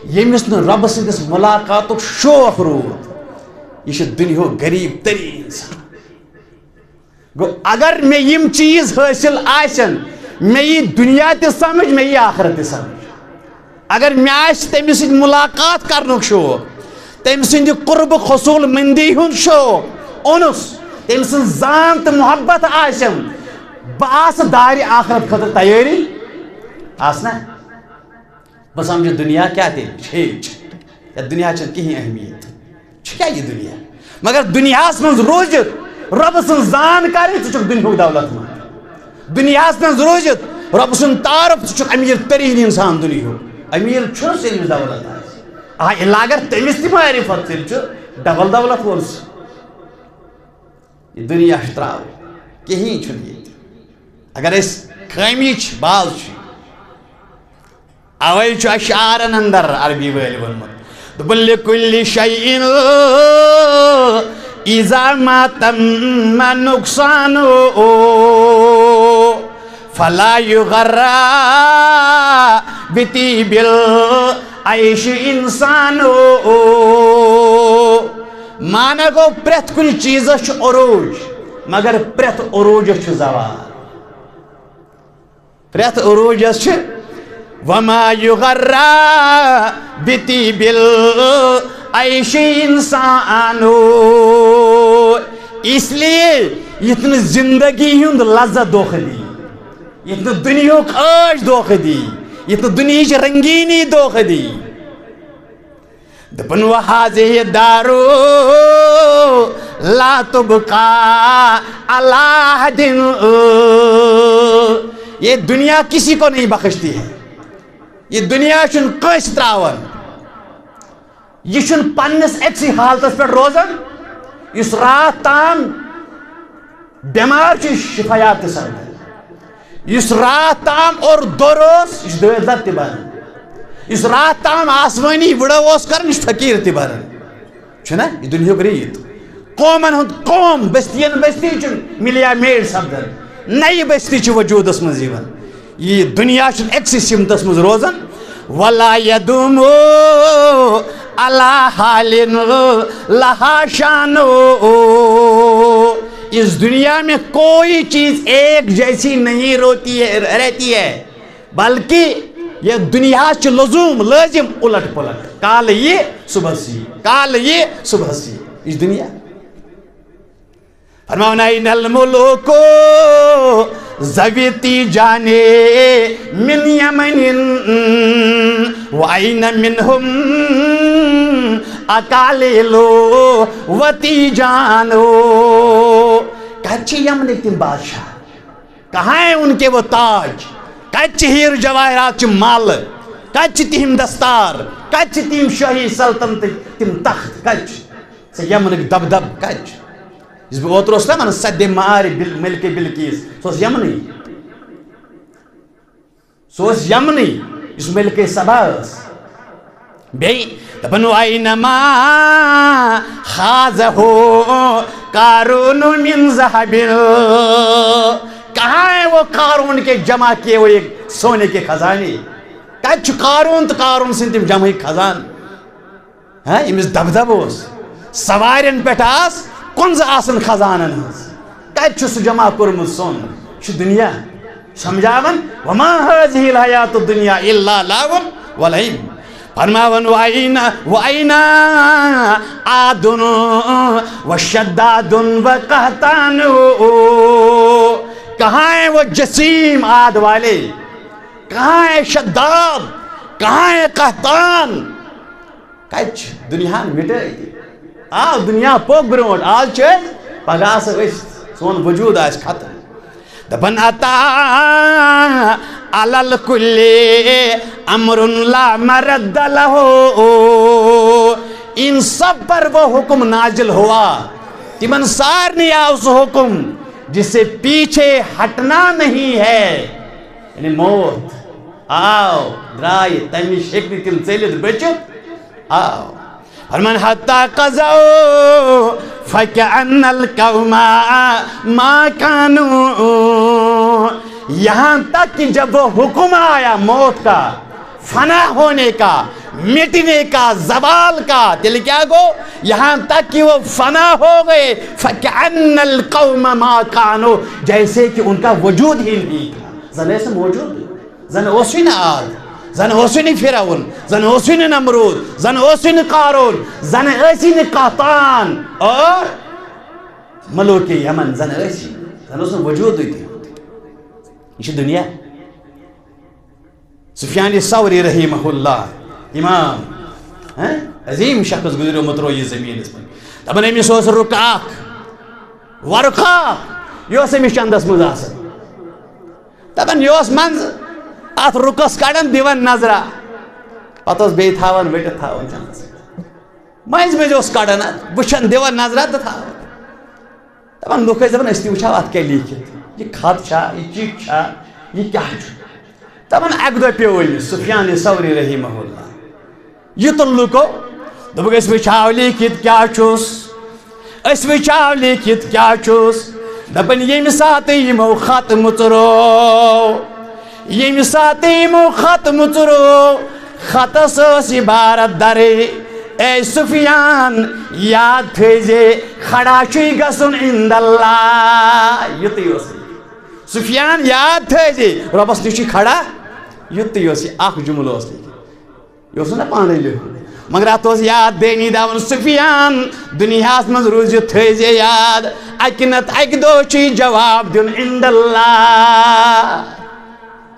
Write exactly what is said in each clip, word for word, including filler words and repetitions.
ییٚمِس نہٕ رۄبہٕ سٕنٛدِس مُلاقاتُک شوق روٗد، یہِ چھُ دُنیاہُک غریٖب تریٖن اِنسان۔ گوٚو، اگر مےٚ یِم چیٖز حٲصِل آسن، مےٚ یی دُنیا تہِ سمجھ، مےٚ یی آخرت تہِ سمجھ۔ اگر مےٚ آسہِ تٔمِس سۭتۍ مُلاقات کرنُک شوق، تٔمۍ سٕنٛدِ قُربہٕ خصوٗل مٔنٛدی ہُنٛد شوق اوٚنُس، تٔمۍ سٕنٛز زان تہٕ محبت آسٮ۪م، بہٕ آسہٕ دارِ آخرت خٲطرٕ تیٲری آسنا۔ بہٕ سمجھٕ دُنیا کیٛاہ تیٚلہِ چھِ، چھِ۔ یَتھ دُنیا چھَنہٕ کِہیٖنۍ اہمیت۔ چھُ کیٛاہ یہِ دُنیا؟ مگر دُنیاہَس منٛز روٗزِتھ رۄبہٕ سٕنٛز زان کَرٕنۍ، ژٕ چھُکھ دُنیاہُک دولت منٛد۔ دُنیاہَس منٛز روٗزِتھ رۄبہٕ سُنٛد تعارُف، ژٕ چھُکھ أمیٖر تریٖن اِنسان دُنیاہُک۔ أمیٖر چھُس ییٚمِس دولت آسہِ۔ آ، الا اگر تٔمِس تہِ معرفت، تیٚلہِ چھُ ڈبل دولت وول سُہ۔ یہِ دُنیا چھُ ترٛاوُن، کِہیٖنۍ چھُنہٕ ییٚتہِ۔ اگر أسۍ خٲمی چھِ، باز چھِ، اوے چھُ اشعارن اندر عربی وٲلۍ ووٚنمُت، دوٚپُن، "لکل شیء اذا ما تم نقصان، فلا یغر بطیب العیش انسان۔" معنی گوٚو، پرٛٮ۪تھ کُنہِ چیٖزس چھُ عروج، مگر پرٛٮ۪تھ عروجس چھُ زوال۔ پرٛٮ۪تھ عروجس چھِ، "وما یغر بطیب العیش انسان۔" اس لیے یُتھ نہٕ زندگی ہُنٛد لذت دھوکہ دی، یُتھ نہٕ دُنیاہُک عٲش دھوکہ دی، یُتھ نہٕ دُنیہٕچ رنگینی دھوکہ دی۔ دوٚپُن، "وهذه الدار لا تبقى على أحد۔" یہ دنیا کسی کو نہیں بخشتی ہے۔ یہ دنیا چھُنہٕ کٲنٛسہِ ترٛاوان۔ یہِ چھُنہٕ پننِس أکسٕے حالتس پٮ۪ٹھ روزان۔ یُس راتھ تام بٮ۪مار چھُ، یہِ چھُ شفایاب تہِ سپدان۔ یُس راتھ تام اور دوٚر اوس، یہِ چھُ دٲدۍ لد تہِ بنان۔ یُس راتھ تام آسمٲنی وٕڑو اوس کران، یہِ چھُ فقیٖر تہِ بنان۔ چھُنہ یہِ دُنیاہُک ریٖت؟ قومن ہُنٛد قوم، بستین بستی چھُ ملیا میڈ سپدان، نَیہِ بستی چھِ وجوٗدس منٛز یِوان۔ یہِ دُنیا چھُنہٕ أکسٕے سِمتس منٛز روزان۔ ولا یدوم علی حال لہا شان۔ اس دنیا میں کوئی چیز ایک جیسی نہیں روتی ہے، رہتی ہے، بلکہ یہ دنیا چھِ لزوم، لٲزم الٹ پلٹ۔ کالہٕ یہِ، صبحس یہِ، کالہٕ یہِ، صبحس یہِ۔ یہِ چھِ دُنیا۔ فرماوان، "أين الملوك ذوي التيجان من يمن، وأين منهم أقاليل وتيجان؟" کتہِ چھِ یمنٕکۍ تِم بادشاہ؟ کہاں ہے ان کے وہ تاج؟ کتہِ چھِ ہیرٕ جواہرات چہِ مالہٕ؟ کتہِ چھِ تِہِنٛدۍ دستار؟ کتہِ چھِ تِم شٲہی سلطنتٕکۍ تِم تخت؟ کتہِ چھِ؟ ژےٚ یمنٕکۍ دبدب کتہِ چھُ؟ یُس بہٕ اوترٕ اوسُس نا ونان، سدِ معارِ بِل-، ملکہ بلقیس، سُہ اوس یمنٕے۔ سُہ اوس یمنٕے، یُس ملکہ سبا ٲس۔ بیٚیہِ دپان، "وأين ما أخذه قارون من ذهب؟" کہاں ہے وہ قارون کے جمع کیے ہوئے سونے کے خزانے؟ کتہِ چھُ قارون تہٕ قارون سٕنٛدۍ تِم جمعٕکۍ خزانہٕ؟ ہاں، ییٚمِس دبدبہٕ اوس، سوارٮ۪ن پٮ۪ٹھ آس، کُنزٕ آسن خزانن ہٕنٛز۔ کتہِ چھُ سُہ جمع کوٚرمُت سۄن؟ یہِ چھُ دُنیا۔ سمجھاوان، "وما هذه الحياة الدنيا إلا لهو ولعب۔" فرماوان، "وأين، وأين عاد وشداد وقحطان؟" کہاں ہے وہ جسیم عاد والے؟ کہاں ہے شداد؟ کہاں ہے قحطان؟ کتہِ چھِ؟ دُنیاہن مِٹٲے۔ آ، دُنیا پوٚک برونٛٹھ، آز چھِ أسۍ، پگاہ آسو أسۍ، سون وجوٗد آسہِ ختم۔ دپان، "أتى على الكل أمر لا مرد له۔" ان سب پر وہ حکم نازل ہوا، تِمن سارنٕے آو سُہ حکم، جس سے پیچھے ہٹنا نہیں ہے۔ یعنی موت آو، درٛاے، تَمہِ نِش ہیٚکۍ نہٕ تِم ژٔلِتھ بٔچِتھ۔ آو۔ فرمان، "حتى قضوا فكأن القوم ما كانوا۔" یہاں تک کہ جب وہ حکم آیا موت کا، فنا ہونے کا، مٹنے کا، زوال کا، تیٚلہِ کیٛاہ گوٚو؟ یہاں تک کہ وہ فنا ہو گئے، فکأن القوم ما کانوا، جیسے کہ ان کا وجود ہی نہیں تھا۔ زن ٲسۍ نہٕ موجود، زن اوسُے نہٕ عاد، زن اوسُے نہٕ فرعون، زن اوسُے نہٕ نمرود، زن اوسُے نہٕ قارون، زن ٲسی نہٕ قحطان اور ملوک یمن، زن ٲسی، زن اوس نہٕ وجودٕے تہِ۔ یہِ چھِ دُنیا۔ سفیان ثوری رحمہ اللہ، امام، ہاں، عظیم شخص گزریومُت روو یہِ زمینس پٮ۪ٹھ۔ دپان أمِس اوس رُکہٕ اکھ، ورقہ، یہِ اوس أمِس چندس منٛز آسان۔ دپان یہِ اوس منٛزٕ اتھ رُکس کڑان، دِوان نظرہ، پتہٕ اوس بیٚیہِ تھاوان ؤٹِتھ، تھاوان چندس۔ مٔنٛزۍ مٔنٛزۍ اوس کڑان اتھ، وٕچھان، دِوان نظرہ تہٕ تھاوان۔ دپان لُکھ ٲسۍ دپان، أسۍ تہِ وٕچھو اتھ کیٛاہ لیٖکھِتھ، یہِ خط چھا، یہِ چِٹھۍ چھا، یہِ کیٛاہ چھُ؟ دپان اکہِ دۄہ پیوٚو أمِس سفیان ثوری رحمہ اللہ یہِ تہٕ لُکو، دوٚپُکھ، أسۍ وٕچھو لیٖکھِتھ کیٛاہ چھُس، أسۍ وٕچھو لیٖکھِتھ کیٛاہ چھُس۔ دپان ییٚمہِ ساتہٕ یِمو خط مُژروو، ییٚمہِ ساتہٕ یِمو خط مُژروو، خطس ٲس عبارت درٕے، اے سفیان، یاد تھٲیزِ، کھڑا چھُے گژھُن عند اللہ۔ یُتُے اوس۔ سفیان، یاد تھٲیزِ، رۄبس نِش چھُے کھڑا۔ یُتُے اوس، یہِ اکھ جملہٕ اوس لیکھِتھ۔ یہِ اوس نہ پانے لیوٗکھمُت۔ مگر اتھ اوس یاد دینی دپان، سفیان، دُنیاہس منٛز روٗزِتھ تھٲیزِ یاد، اکہِ نتہٕ اکہِ دۄہ چھُے جواب دیُن عند اللہ۔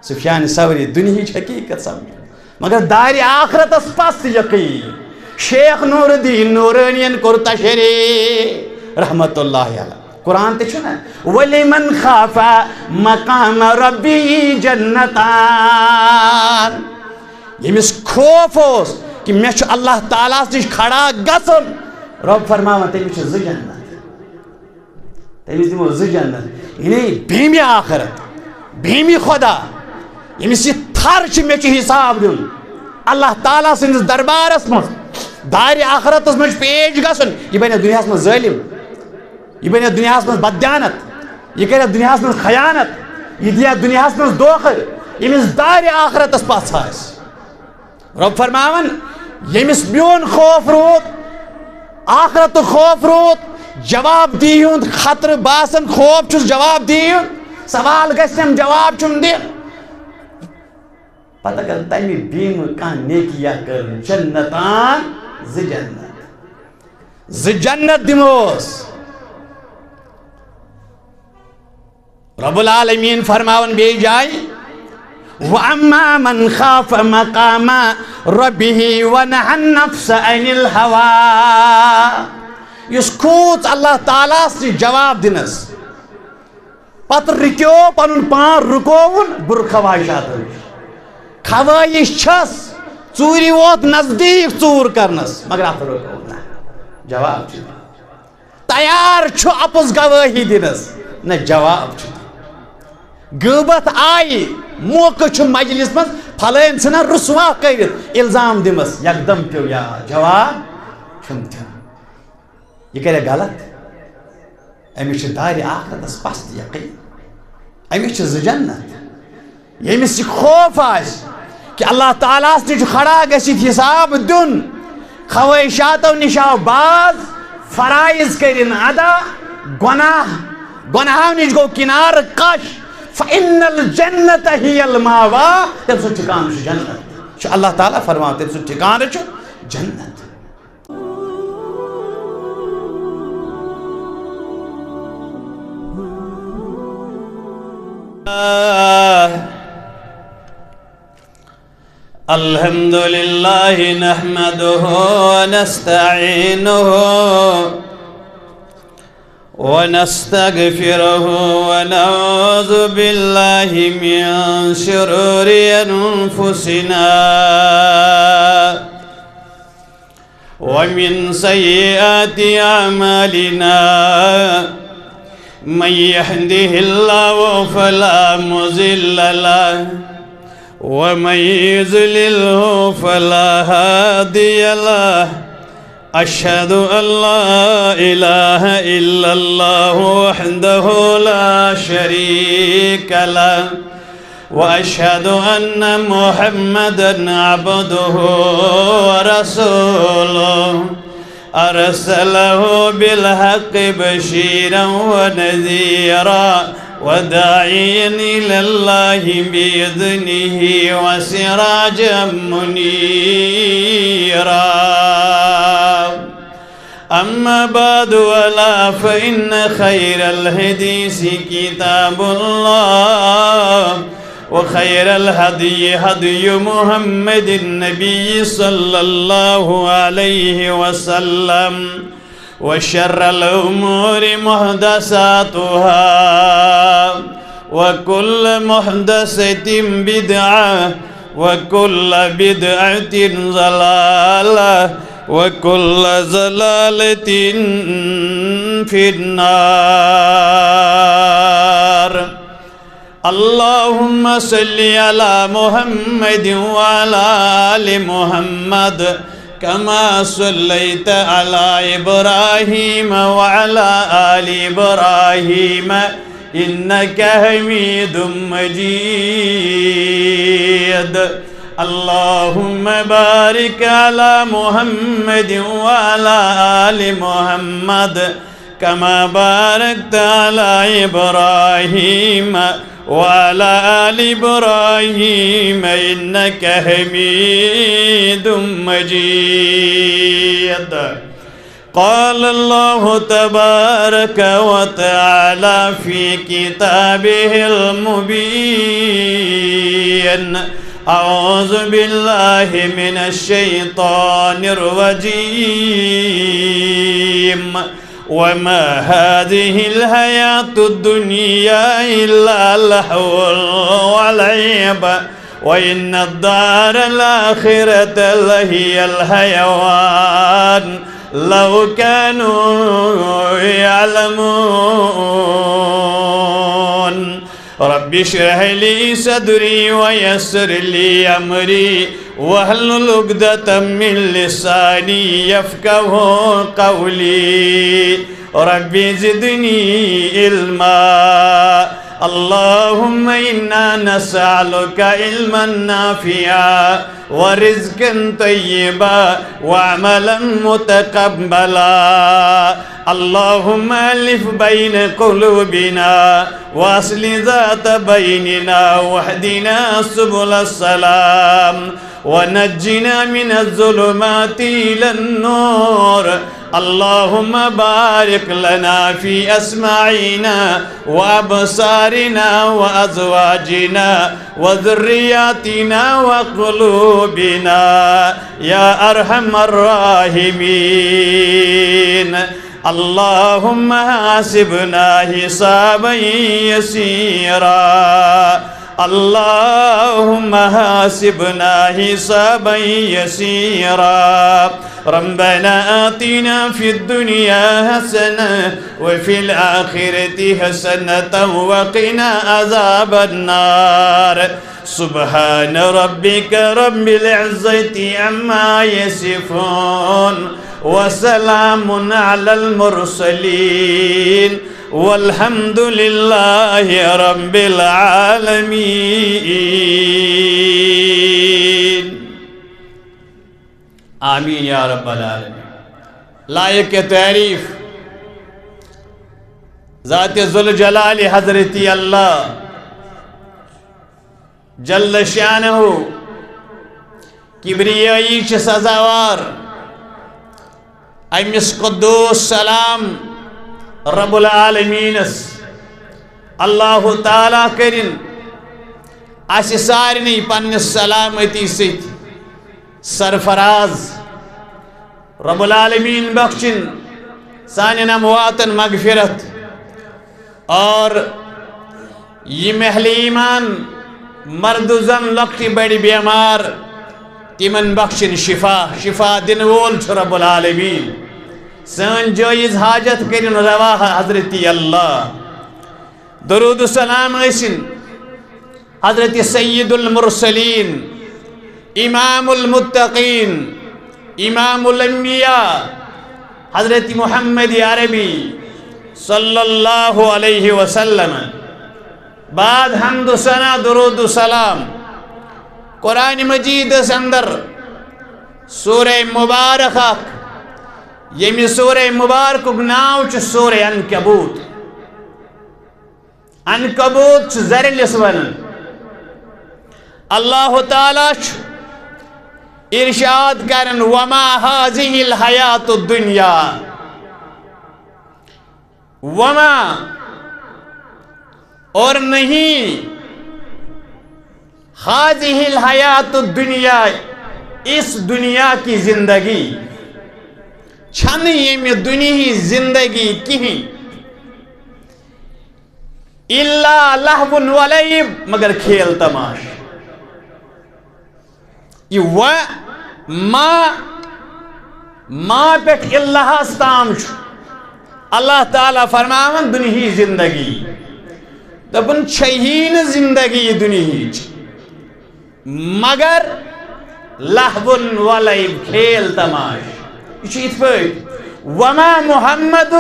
سفیان ثوری دُنیہٕچ حقیقت سمجھ، مگر دارِ آخرتس پست یقین۔ شیخ نور الدین نورانین کوٚر تشریح رحمت اللہ علیہ۔ قرآن تہِ چھُ نہ، "ولمن خاف مقام ربی جنتان"۔ ییٚمِس خوف اوس کہِ مےٚ چھُ اللہ تعالیٰ ہس نِش کھڑا گژھُن، رۄب فرماوان، تٔمِس چھِ زٕ جنت۔ تٔمِس دِمو زٕ جنت۔ یعنی بیمہِ آخرت، بیمہِ خدا، ییٚمِس یہِ تھر چھِ مےٚ چھُ حساب دیُن اللہ تعالیٰ سٕنٛدِس دربارس منٛز، دارِ آخرتس منٛز چھُ پیش گژھُن۔ یہِ بنہِ دُنیاہس منٛز ظٲلِم، یہِ بنہِ دُنیاہس منٛز بددیانت، یہِ کرِ دُنیاہس منٛز خیانت، یہِ دِیہِ دُنیاہس منٛز دھوکہٕ، ییٚمِس دارِ آخرتس پژھ آسہِ۔ رۄب فرماوان، ییٚمِس میون خوف روٗد، آخرتُک خوف روٗد، جواب دی ہُنٛد خطرٕ باسان، خوف چھُس جواب دی ہُنٛد، سوال گژھِ تٔمۍ جواب چھُم دِنۍ۔ پتہٕ اگر تمہِ بیمہٕ کانٛہہ نیکی یا کٔر، جنتان، زٕ جنت، زٕ جنت دِموس۔ رب العالمین فرماوان بیٚیہِ جایہِ، "وَأَمَّا مَنْ خَافَ مَقَامَ رَبِّهِ وَنَهَى النَّفْسَ عَنِ الْهَوَى"، یُس کھوٗژ اللہ تعالیٰ ہس نِش جواب دِنس، پتہٕ رُکیو پنُن پان، رُکووُن بُرٕ خواہشاتن نِش۔ خواہش چھس ژوٗرِ ووت نزدیٖک ژوٗر کرنس، مگر اتھ رُکوو نہٕ۔ جواب چھُ دِوان۔ تیار چھُ اپُز گوٲہی دِنس، نہ جواب چھُ دِوان۔ غٲبت آیہِ، موقعہٕ چھُ مجلس منٛز، پھلٲنۍ ژھٕنن رسوا کٔرِتھ، الزام دِمس، یکدم پیوٚو یاد، جواب چھُنہٕ دِوان۔ یہِ کرِ غلط۔ أمِس چھِ دارِ آخرتس پست یقین۔ أمِس چھِ زٕ جنت۔ ییٚمِس یہِ خوف آسہِ کہِ اللہ تعالیٰ ہس نِش چھُ کھڑا گٔژھِتھ حساب دیُن، خواہشاتو نِش آو باز، فرائض کٔرِن ادا، گۄناہ، گۄناہو نِش گوٚو کنارٕ کش، فإن الجنة هي المأوى، تٔمۍ سُنٛد ٹھکانہٕ چھُ جنت۔ چھُ اللہ تعالیٰ فرماوان، تٔمۍ سُنٛد ٹھکانہٕ چھُ جنت۔ الحمد لله نحمده ونستعينه ونستغفره ونعوذ بالله من شرور أنفسنا ومن سيئات أعمالنا. من يهده الله فلا مضل له، ومن يضلله فلا هادي له. أشهد أن لا إله إلا الله وحده لا شريك له، وأشهد أن محمدا عبده أرسله بالحق بشيرا ونذيرا وداعيا إلى الله بإذنه وسراجا منيرا. أما بعد، ألا فإن خير الحديث كتاب الله، وخير الهدي هدي محمد النبي صلى الله عليه وسلم، وشر الأمور محدثاتها، وكل محدثة بدعة، وكل بدعة ضلالة، وكل ضلالة في النار. اللهم صل على محمد وعلى آل محمد كما صليت على إبراهيم وعلى آل إبراهيم إنك حميد مجيد. اللهم بارك على محمد وعلى آل محمد كما باركت على إبراهيم وعلى آل إبراهيم إنك حميد مجيد. قال الله تبارك وتعالى في كتابه المبين: أعوذ بالله من الشيطان الرجيم. وما هذه الحياة الدنيا إلا لهو ولعب، وإن الدار الآخرة لهي الحيوان، لو كانوا يعلمون. رب اشرح لي صدري ويسر لي أمري واحلل عقدة من لساني يفقهوا قولي. رب زدني علما. اللهم إنا نسألك علما نافعا ورزقا طيبا وعملا متقبلا. اللهم ألف بين قلوبنا وأصلح ذات بيننا واهدنا سبل السلام ونجنا من الظلمات إلى النور. اللهم بارك لنا في أسماعنا وأبصارنا وأزواجنا وذرياتنا وقلوبنا يا أرحم الراحمين. اللهم حاسبنا حسابا يسيرا. اللهم حاسبنا حسابا يسيرا. ربنا آتنا في الدنيا حسنة وفي الآخرة حسنة وقنا عذاب النار. سبحان ربك رب العزة عما يصفون، وسلام على المرسلين، والحمد لله رب العالمين. آمين يا رب العالمين. لائق تعریف ذات ذوالجلال حضرت اللہ جل شانہ، کبریائی چھ سزاوار أمس قدوس سلام رب العالمینس۔ اللہ تعالیٰ کرن اسہِ سارنٕے پننِس سلامتی سۭتۍ سرفراز۔ رب العالمین بخشن سانٮ۪ن امواتن مغفرت۔ اور یہِ اہل ایمان، مرد و زن، لۄکٹہِ بڑِ بیمار، تِمن بخشن شفا۔ شفا دِنہٕ وول چھُ رب العالمین۔ سٲنۍ جٲیز حاجت کٔرِن روا حضرت اللہ۔ درود و سلام ٲسِن حضرت سید المرسلین، امام المتقین، امام الانبیاء، حضرت محمد عربی صلی اللہ علیہ وسلم۔ بعد حمد و ثنا، درود و سلام، قرآن مجیدس اندر سورہ مبارکہ ییٚمہِ سورہ مبارکُک ناو چھُ سورہ عنکبوت۔ عنکبوت چھُ زرِلِس ونان۔ اللہ تعالیٰ چھُ ارشاد کران، "وما هذه الحیات الدنیا، وما، اور نہیں، هذه الحیات الدنیا، اس دنیا کی زندگی، چھنہٕ ییٚمہِ دُنیہٕچ زندگی کِہیٖنۍ، الا لہو و لعب، مگر کھیل تماش۔" یہِ و ما، ما پٮ۪ٹھ اللہس تام چھُ اللہ تعالیٰ فرماوان دُنیہٕچ زندگی۔ دَپان چھیی نہٕ زندگی دُنیہٕچ مگر لہو و لعب، کھیل تماش۔ یہِ چھُ یِتھ پٲٹھۍ، "وما محمد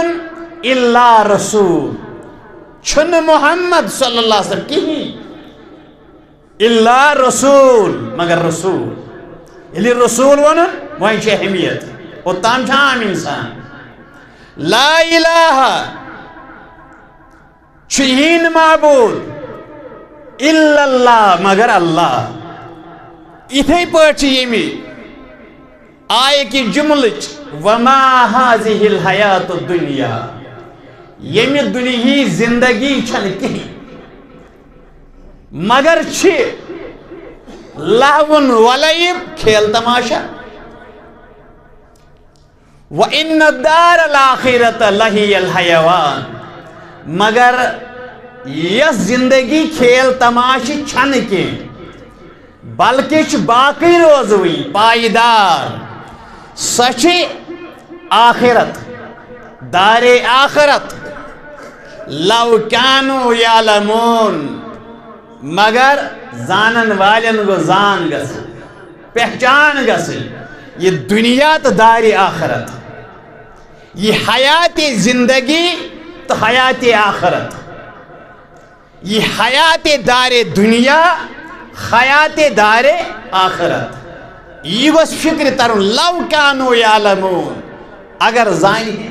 الا رسول"، چھُنہٕ محمد صلی اللہ علیہ وسلم کِہیٖنۍ، الا رسول، مگر رسول۔ ییٚلہِ رسول ووٚنُن، وۄنۍ چھِ اہمیت۔ اوٚتام چھِ عام انسان۔ لا الہ، چھُ یی نہٕ معبوٗد الا اللہ، مگر اللہ۔ یِتھے پٲٹھۍ چھِ ییٚمہِ آیہِ کہِ جملٕچ، "وما هذه الحیات الدنیا"، ییٚمہِ دُنیہٕچ زندگی چھنہٕ کِہیٖنۍ، مگر چھِ لہو و لعب، کھیل تماشا۔ "وَإِنَّ الدَّارَ الْآخِرَةَ لَهِيَ الْحَيَوَانُ"، مگر یۄس زندگی کھیل تماشہٕ چھنہٕ کینٛہہ، بلکہ چھِ باقی روزوٕنۍ، پائیدار، سۄ چھِ آخرت، دارِ آخرت۔ "لو کانوا یعلمون"، مگر زانن والٮ۪ن گوٚژھ زان گژھُن، پہچان گژھٕنۍ، یہِ دُنیا تہٕ دارِ آخرت، یہِ حیاتِ زندگی تہٕ حیاتِ آخرت، یہِ حیاتِ دارِ دُنیا، حیاتِ دارِ آخرت۔ یہِ گوٚژھ فکرِ ترُن، "لو کانوا یعلمون"، اگر زانہِ ہے،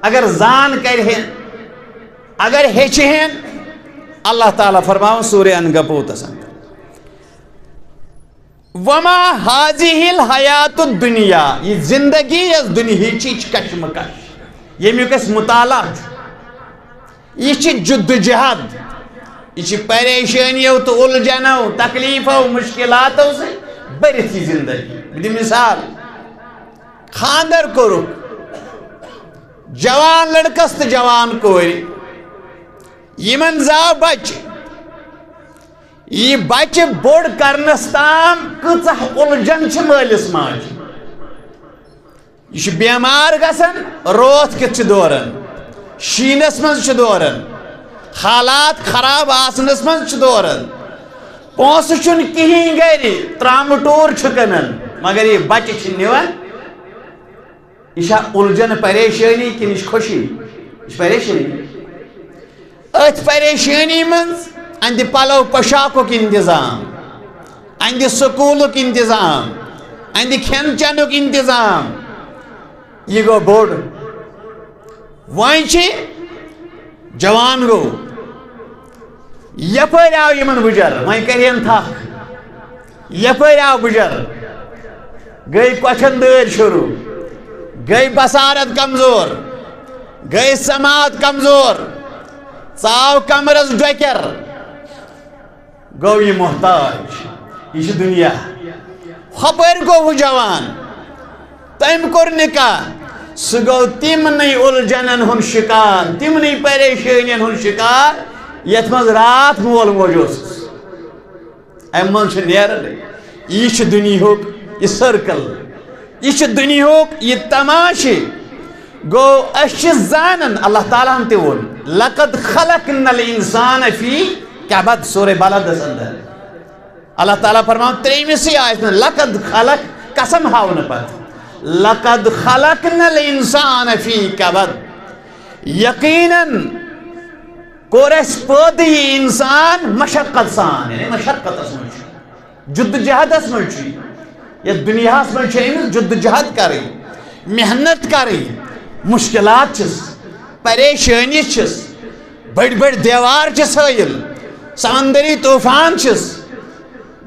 اگر زان کرِ ہے، اگر ہیٚچھِ ہے۔ اللہ تعالیٰ فرماوان سورہ عنکبوتس اندر، "وما هذه الحیات الدنیا"، یہِ زندگی یۄس دُنیہٕچ چھِ، یہِ چھِ کشمکش، ییٚمیُک أسۍ مطالعہ چھُ۔ یہِ چھِ جدوجہد، یہِ چھِ پریشٲنیو تہٕ اُلجھنو، تکلیفو، مشکلاتو سۭتۍ بٔرِتھ یہِ زندگی۔ بہٕ دِمہٕ مثال، خانٛدر کوٚرُکھ جوان لڑکس تہٕ جوان کورِ، یِمن زاو بچہِ۔ یہِ بچہِ بوٚڑ کرنس تام کۭژاہ اُلجھن چھِ مٲلِس ماجہِ۔ یہِ چھُ بیمار گژھان، روتھ کیُتھ چھُ دوران، شیٖنس منٛز چھُ دوران، حالات خراب آسنس منٛز چھُ دوران، پونٛسہٕ چھُنہٕ کِہیٖنۍ گرِ، ترامہٕ ٹوٗر چھُ کٕنان، مگر یہِ بچہِ چھِ نِوان۔ یہِ چھا اُلجھن، پریشٲنی کِنہٕ یہِ چھِ خوشی؟ یہِ چھِ پریشٲنی۔ أتھۍ پریشٲنی منٛز اَندِ پَلو پوشاکُک انتظام، اَندِ سکوٗلُک انتظام، اَندِ کھٮ۪ن چٮ۪نُک انتظام۔ یہِ گوٚو بوٚڑ۔ وۄنۍ چھِ جوان گوٚو، یپٲرۍ آو یِمن بُجر، وۄنۍ کرِہن تھکھ۔ یپٲرۍ آو بُجر، گٔے کۄٹھٮ۪ن دٲدۍ شروٗع، گٔے بصارت کمزور، گٔے سماعت کمزور، ژاو کمرس ڈۄکر، گوٚو یہِ محتاج۔ یہِ چھُ دُنیا۔ ہۄپٲرۍ گوٚو ہُہ جوان، تٔمۍ کوٚر نکاح، سُہ گوٚو تِمنٕے اُلجھنن ہُنٛد شکار، تِمنٕے پریشٲنین ہُنٛد شکار، یتھ منٛز راتھ مول موج اوسُس۔ امہِ منٛز چھُ نیران۔ یہِ چھُ دُنیاہُک یہِ سرکل، یہِ چھُ دُنیاہُک یہِ تماشہٕ۔ گوٚو، أسۍ چھِ زانان، اللہ تعالیٰ ہن تہِ ووٚن، "لقد خلقنا الانسان فی کبد"، سورہ بلدس اندر۔ اللہ تعالیٰ فرماوان ترٛیٚیمِسٕے آیتس منٛز، "لقد خلق"، قسم ہاونہٕ پتہٕ، "لقد خلقنا الانسان فی کبد"، یقیناً کوٚر اَسہِ پٲدٕ یہِ اِنسان مشقت سان، یعنی مشقتس منٛز چھُ، جدوجہدس منٛز چھُ۔ یَتھ دُنیاہس منٛز چھِ أمِس جدوجہد کرٕنۍ، محنت کرٕنۍ، مشکلات چھِس، پریشٲنی چھِس، بٔڑۍ بٔڑۍ دیوار چھِس حٲیِل، سمندری طوفان چھِس،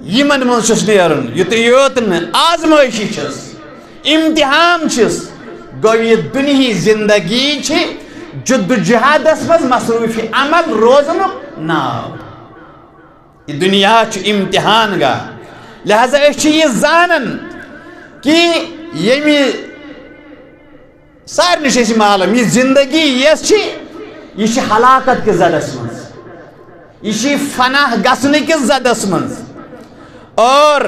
یِمن منٛز چھُس نیرُن۔ یُتُے یوت نہٕ، آزمٲیشی چھِس، امتحان چھِس۔ گوٚو، یہِ دُنہِچ زندگی چھِ جدوجہدس منٛز مصروف عمل روزنُک ناو۔ یہِ دُنیا چھُ امتحان گاہ۔ لہذا أسۍ چھِ یہِ زانان کہِ ییٚمہِ سارنٕے چھِ أسۍ معلوم، یہِ زندگی یۄس چھِ، یہِ چھِ ہلاکت کِس زدس منٛز، یہِ چھِ فنا گژھنہٕ کِس زدس منٛز۔ اور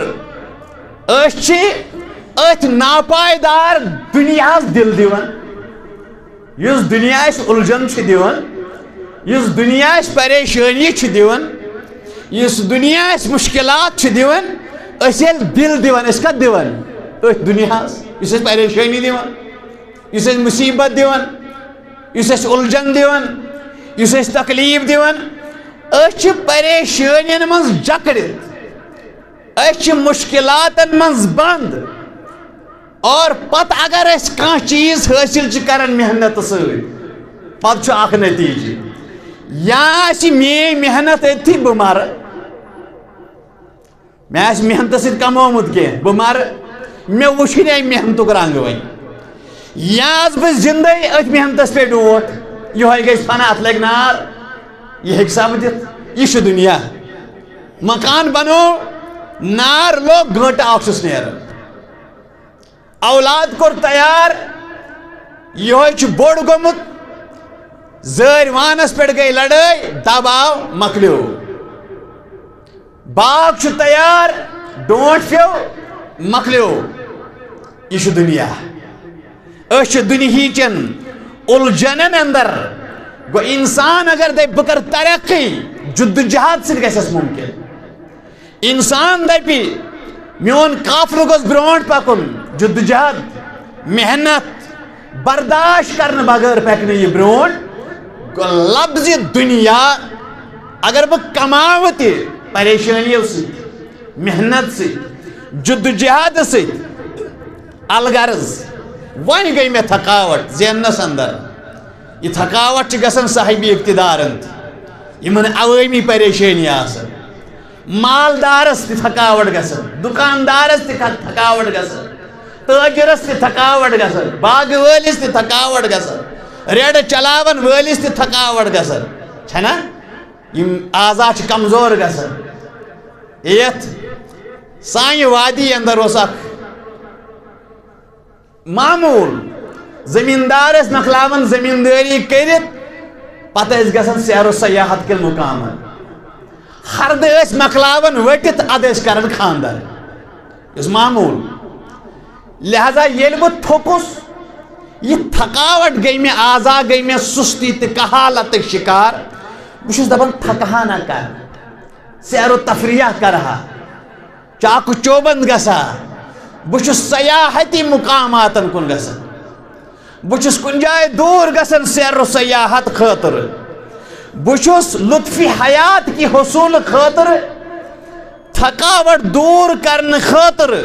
أسۍ چھِ أتھۍ ناپائیدار دُنیاہس دِل دِوان، یُس دُنیا اَسہِ اُلجھن چھُ دِوان، یُس دُنیا اَسہِ پریشٲنی چھُ دِوان، یُس دُنیا اَسہِ مُشکلات چھُ دِوان، أسۍ ییٚلہِ دِل دِوان، أسۍ کَتھ دِوان؟ أتھۍ دُنیاہَس، یُس اَسہِ پریشٲنی دِوان، یُس اَسہِ مُصیٖبت دِوان، یُس اَسہِ اُلجھن دِوان، یُس اَسہِ تکلیٖف دِوان، أسۍ چھِ پریشٲنین منٛز جکڑِتھ، أسۍ چھِ مُشکلاتن منٛز بنٛد۔ اور پتہٕ اگر أسۍ کانٛہہ چیٖز حٲصِل چھِ کران محنت سۭتۍ، پتہٕ چھُ اکھ نتیٖجہٕ، یا آسہِ میٲنۍ محنت أتھی، بہٕ مرٕ، مےٚ آسہِ محنتہٕ سۭتۍ کمومُت کینٛہہ، بہٕ مرٕ، مےٚ وٕچھِ نہٕ اَمہِ محنتُک رنٛگ وۄنۍ۔ یا آسہٕ بہٕ زِندَے أتھۍ محنتَس پٮ۪ٹھ ڈوٹھ، یِہوٚے گژھِ فنا، اَتھ لَگہِ نار، یہِ ہیٚکہِ سپدِتھ۔ یہِ چھُ دُنیا۔ مکان بنوو، نار لوٚگ، گٲنٛٹہٕ اَکھ چھُس نیران۔ اولاد کوٚر تیار، یِہوٚے چھُ بوٚڑ گوٚمُت، زٲرۍ وانَس پٮ۪ٹھ گٔے لڑٲے، دَب آو، مۄکلیو۔ باغ چھُ تیار، ڈونٛٹھ پیوٚو، مۄکلیو۔ یہِ چھُ دُنیا۔ أسۍ چھِ دُنہیٖچن اُلجھنن اندر۔ گوٚو، انسان اگر دپہِ، "بہٕ کرٕ ترقی"، جدوجہد سۭتۍ گژھٮ۪س ممکن۔ انسان دپہِ، "میون قافلہٕ گوٚژھ برونٛٹھ پکُن"، جدوجہد، محنت، برداشت کرنہٕ بغٲر پکہِ نہٕ یہِ برونٛٹھ۔ گوٚو، لفظِ دُنیا، اگر بہٕ کماوٕ تہِ پریشٲنیو سۭتۍ، محنت سۭتۍ، جدوجہد سۭتۍ، الغرض، وۄنۍ گٔے مےٚ تھکاوٹ ذہنس اندر۔ یہِ تھکاوٹ چھِ گژھان صاحبِ اقتدارن تہِ، یِمن عوٲمی پریشٲنی آسان۔ مالدارس تہِ تھکاوٹ گژھان، دُکاندارس تہِ تھک-، تھکاوٹ گژھان، تٲجرس تہِ تھکاوٹ گژھان، باغہٕ وٲلِس تہِ تھکاوٹ گژھان، ریڑٕ چلاون وٲلِس تہِ تھکاوٹ گژھان۔ چھنا؟ یِم اعضا چھِ کمزور گژھان۔ یتھ سانہِ وادی اندر اوس اکھ معموٗل، زٔمیٖندار ٲسۍ مۄکلاوان زٔمیٖندٲری کٔرِتھ، پتہٕ ٲسۍ گژھان سیر و سیاحت کٮ۪ن مُقامن۔ ہردٕ ٲسۍ مۄکلاوان ؤٹِتھ، ادٕ ٲسۍ کران خانٛدر۔ یُس معموٗل۔ لہذا ییٚلہِ بہٕ تھوٚکُس، یہِ تھکاوٹ گٔے مےٚ، اعضا گٔے مےٚ سُستی تہٕ کہالتٕکۍ شِکار۔ بہٕ چھُس دپان، تھکہٕ ہا نہ کرٕ، سیر و تفریح کرٕ ہا، چاکو چوبند گژھٕ ہا، بہٕ چھُس سیاحتی مقاماتن کُن گژھان، بہٕ چھُس کُنہِ جایہِ دوٗر گژھان سیر و سیاحت خٲطرٕ، بہٕ چھُس لطفِ حیات کہِ حصوٗلہٕ خٲطرٕ تھکاوٹ دوٗر کرنہٕ خٲطرٕ،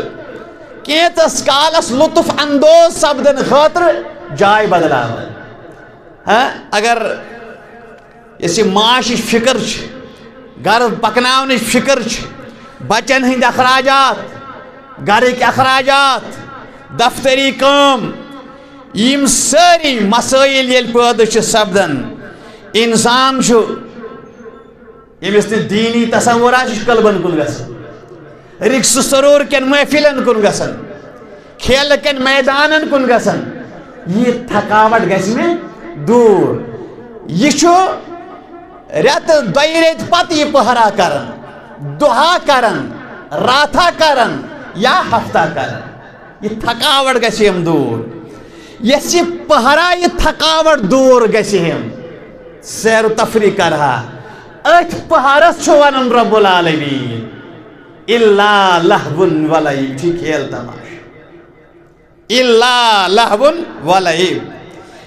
کینٛژس کالس لطف اندوز سپدنہٕ خٲطرٕ جاے بدلاوان۔ ہاں، اگر یۄس یہِ معاشٕچ فکر چھِ، گرٕ پکناونٕچ فکر چھِ، بچن ہٕنٛدۍ اخراجات، گرٕکۍ اخراجات، دفتری کٲم، یِم سٲری مسٲیل ییٚلہِ پٲدٕ چھِ سپدان، انسان چھُ، ییٚمِس نہٕ دیٖنی تصور آسہِ، یہِ چھُ کلبن کُن گژھان، رقص سرور کٮ۪ن محفلن کُن گژھان، کھیلہٕ کٮ۪ن میدانن کُن گژھان۔ یہِ تھکاوٹ گژھِ مےٚ دوٗر۔ یہِ چھُ رٮ۪تہٕ دۄیہِ رٮ۪تۍ پتہٕ یہِ پہرا کران، دۄہا کران، راتھا کران یا ہفتہ کران۔ یہِ تھکاوٹ گژھِ أمۍ دوٗر۔ یۄس یہِ پہرا، یہِ تھکاوٹ دوٗر گژھِ أمۍ، سیر و تفریح کرہا۔ أتھۍ پہرس چھُ ونان رب العالمین، "الا لہون ولعب"، یہِ چھُ کھیل تماش۔ "الا لہون ولعب"،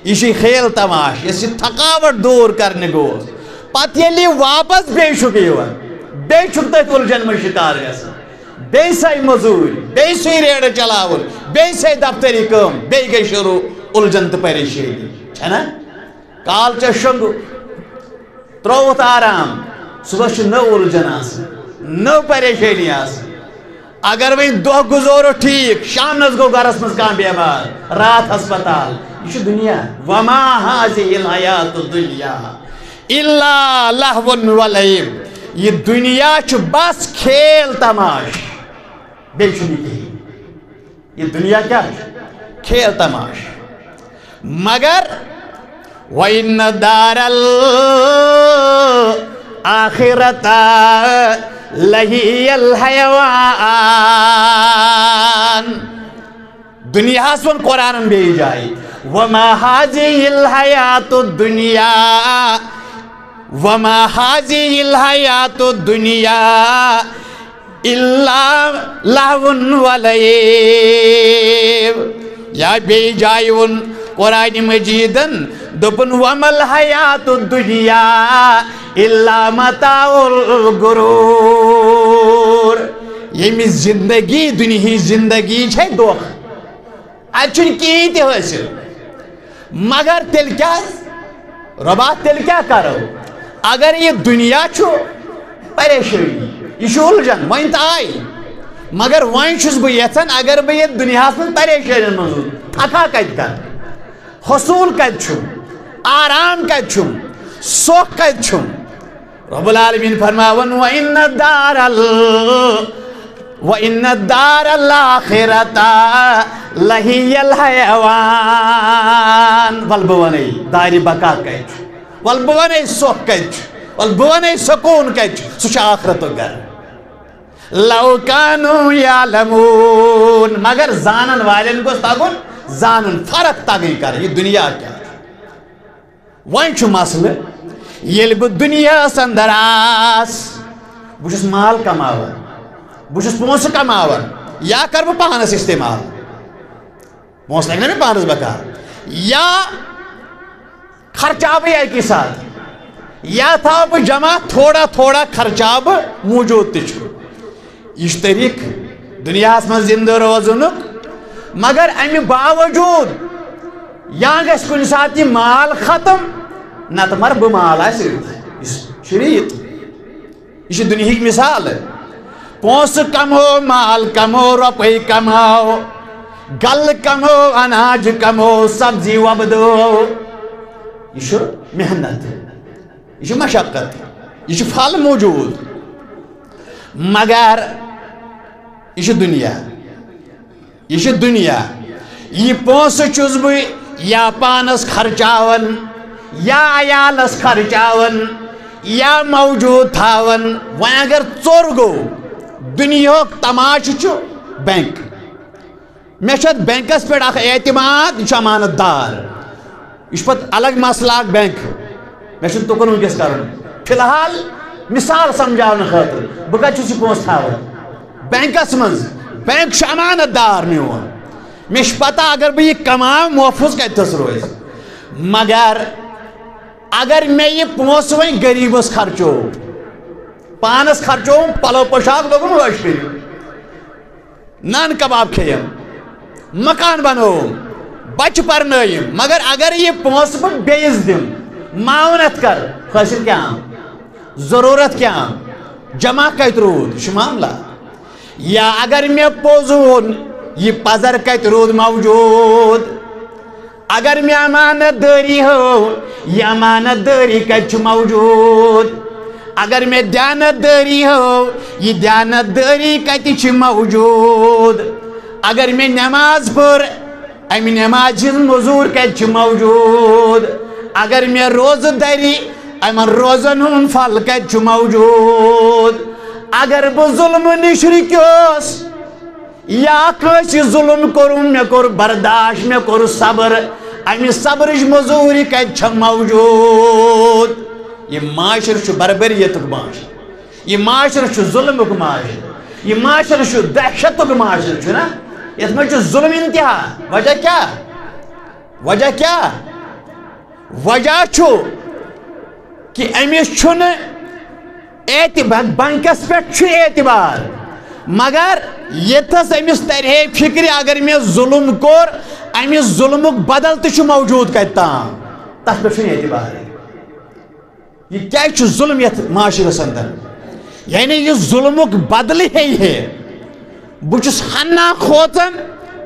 یہِ چھُ کھیل تماش، یۄس یہِ تھکاوٹ دوٗر کرنہِ گوس۔ پتہٕ ییٚلہِ یہِ واپس بیٚیہِ چھُکھ یِوان، بیٚیہِ چھُکھ تٔتھۍ اُلجھن منٛز شِکار گژھان، بیٚیہِ سۄے مٔزوٗرۍ، بیٚیہِ سُے ریڈٕ چلاوُن، بیٚیہِ سۄے دفتری کٲم، بیٚیہِ گٔے شروٗع اُلجھن تہٕ پریشٲنی۔ چھَنا؟ کالہٕ چیٚو شۄنٛگُو، ترٛووُتھ آرام، صُبحس چھِ نٔو اُلجھن آسان، نٔو پریشٲنی آسان۔ اگر وۄنۍ دۄہ گُزورو ٹھیٖک، شامنس گوٚو گرس منٛز کانٛہہ بٮ۪مار، راتھ ہسپتال۔ یہِ چھُ دُنیا۔ وما هذه الحیات الدنیا الا لهو ولعب۔ یہِ دُنیا چھُ بس کھیل تماش، بیٚیہِ چھُنہٕ یہِ کِہیٖنۍ۔ یہِ دُنیا کیٛاہ چھُ؟ کھیل تماش۔ مگر وَإِنَّ دَارَ الْآخِرَةَ لَهِيَ الْحَيَوَانُ۔ دُنیاہَس ووٚن قرآنَن بیٚیہِ جایہِ، وَمَا هَذِهِ الْحَيَاةُ الدُّنْيَا، وَمَا هَذِهِ الْحَيَاةُ الدُّنْيَا الا لهو ولعب۔ یا بیٚیہِ جایہِ ووٚن قرآنِ مجیدن، دوٚپُن، وما الحیات الدنیا الا متاع الغرور۔ ییٚمہِ زندگی، دُنیہٕچ زندگی چھے دھوکہ، اتہِ چھُنہٕ کِہیٖنۍ تہِ حٲصِل۔ مگر تیٚلہِ کیٛاہ؟ رۄبا، تیٚلہِ کیٛاہ کرو؟ اگر یہِ دُنیا چھُ پریشٲنی، یہِ چھُ اُلجھن، وۄنۍ تہٕ آیہِ۔ مگر وۄنۍ چھُس بہٕ یژھان، اگر بہٕ یتھ دُنیاہس منٛز پریشٲنین منٛز روٗدُس، تھکا کتہِ کرٕ؟ حصوٗل کتہِ چھُم؟ آرام کتہِ چھُم؟ سۄکھ کتہِ چھُم؟ رب العالمین فرماوان، وَإِنَّ الدَّارَ ال-، وَإِنَّ الدَّارَ الْآخِرَةَ لَهِيَ الْحَيَوَانُ۔ ول بہٕ ونے دارِ بقا کتہِ چھُ، ول بہٕ ونے سۄکھ کتہِ چھُ، ول بہٕ ونے سکوٗن کتہِ چھُ، سُہ چھُ آخرتُک گرٕ۔ لَوْ كَانُوا يَعْلَمُونَ، مگر زانن والٮ۪ن گوٚژھ تگُن زانُن، فرق تگٕنۍ کرٕنۍ، یہِ دُنیا کیٛاہ چھُ۔ وۄنۍ چھُ مسلہٕ، ییٚلہِ بہٕ دُنیاہَس اندر آس، بہٕ چھُس مال کماوان، بہٕ چھُس پونٛسہٕ کماوان، یا کَرٕ بہٕ پانَس استعمال؟ پونٛسہٕ لَگہِ نہ مےٚ پانَس بکار؟ یا خرچاو بہٕ اَکی ساتہٕ، یا تھاوٕ بہٕ جمع، تھوڑا تھوڑا خرچاو بہٕ، موٗجوٗد تہِ چھُ۔ یہِ چھُ طریٖقہٕ دُنیاہَس منٛز زِندٕ روزنُک، مگر اَمہِ باوجوٗد یا گژھِ کُنہِ ساتہٕ یہِ مال ختم، نَتہٕ مَرٕ بہٕ، مال آسہِ أتھۍ۔ یہِ چھُ ریٖت، یہِ چھِ دُنیہٕکۍ مِثال۔ پونٛسہٕ کمو، مال کمو، رۄپَے کماو، گلہٕ کمو، اناج کمو، سبزی وۄپدٲو۔ یہِ چھُ محنت، یہِ چھُ مشقت، یہِ چھُ پھل موٗجوٗد۔ مگر یہِ چھُ دُنیا، یہِ چھُ دُنیا۔ یہِ پونٛسہٕ چھُس بہٕ یا پانس خرچاوان، یا عیالس خرچاوان، یا موجوٗد تھاوان۔ وۄنۍ اگر ژوٚر گوٚو، دُنیاہُک تماشہٕ چھُ بینک۔ مےٚ چھُ اَتھ بینکَس پٮ۪ٹھ اَکھ اعتماد، یہِ چھُ امانت دار۔ یہِ چھُ پَتہٕ الگ مسلہٕ اَکھ بینک۔ مےٚ چھُنہٕ تُکُن وٕنکیٚس کَرُن۔ فی الحال مثال سمجھاونہٕ خٲطرٕ، بہٕ کَتہِ چھُس یہِ پونٛسہٕ تھاوان؟ بینکَس منٛز۔ بینک چھُ امانت دار میون۔ مےٚ چھِ پَتہ اگر بہٕ یہِ کماوٕ، محفوٗظ کَتہِ تھَس روزِ۔ مگر اگر مےٚ یہِ پونٛسہٕ وۄنۍ غریٖبَس خرچوو، پانَس خرچووُم، پَلو پوشاک لوگُم عٲش کٔرِتھ، نان کباب کھیٚیم، مکان بنووُم، بچہِ پرنٲیِم، مگر اگر یہِ پونٛسہٕ بہٕ بیٚیِس دِمہٕ، معاونت کرٕ، حٲصِل کیٛاہ آو؟ ضروٗرت کیٛاہ آو؟ جمع کتہِ روٗد؟ یہِ چھُ معاملہ۔ یا اگر مےٚ پوٚز ووٚن، یہِ پزر کتہِ روٗد موجوٗد؟ اگر مےٚ امانت دٲری ہٲو، یہِ امانت دٲری کتہِ چھِ موجوٗد؟ اگر مےٚ دیانت دٲری ہٲو، یہِ دیانت دٲری کتہِ چھِ موجوٗد؟ اگر مےٚ نماز پٔر، امہِ نمازِ ہٕنٛز مٔزوٗر کتہِ چھِ موجوٗد؟ اگر مےٚ روزٕ دٲری، یِمن روزن ہُنٛد پھل کتہِ چھُ موجوٗد؟ اگر بہٕ ظُلمہٕ نِش رُکیوس، یا کٲنٛسہِ ظُلم کوٚرُم، مےٚ کوٚر برداش، مےٚ کوٚر صبر، امہِ صبرٕچ مٔزوٗرۍ کتہِ چھےٚ موجوٗد؟ یہِ معاشرٕ چھُ بربریتُک معاشرٕ، یہِ معاشرٕ چھُ ظُلمُک معاشرٕ، یہِ معاشرٕ چھُ دہشتُک معاشرٕ، چھُنہ؟ یتھ منٛز چھُ ظُلم انتہا۔ وجہ کیٛاہ؟ وجہ کیٛاہ؟ وجہ چھُ کہِ أمِس چھُنہٕ اعتبار، بنکس پٮ۪ٹھ چھُ اعتبار، مگر ییٚتھس أمِس ترِ ہے فِکرِ، اگر مےٚ ظُلم کوٚر، اَمہِ ظُلمُک بدل تہِ چھُ موجوٗد کَتہِ تام، تَتھ پٮ۪ٹھ چھُنہٕ اعتبارٕے۔ یہِ کیٛازِ چھُ ظُلم یَتھ معاشرس اندر؟ یعنی یہِ ظُلمُک بدلہٕ ہیٚیہِ ہے۔ بہٕ چھُس ہنا کھوژان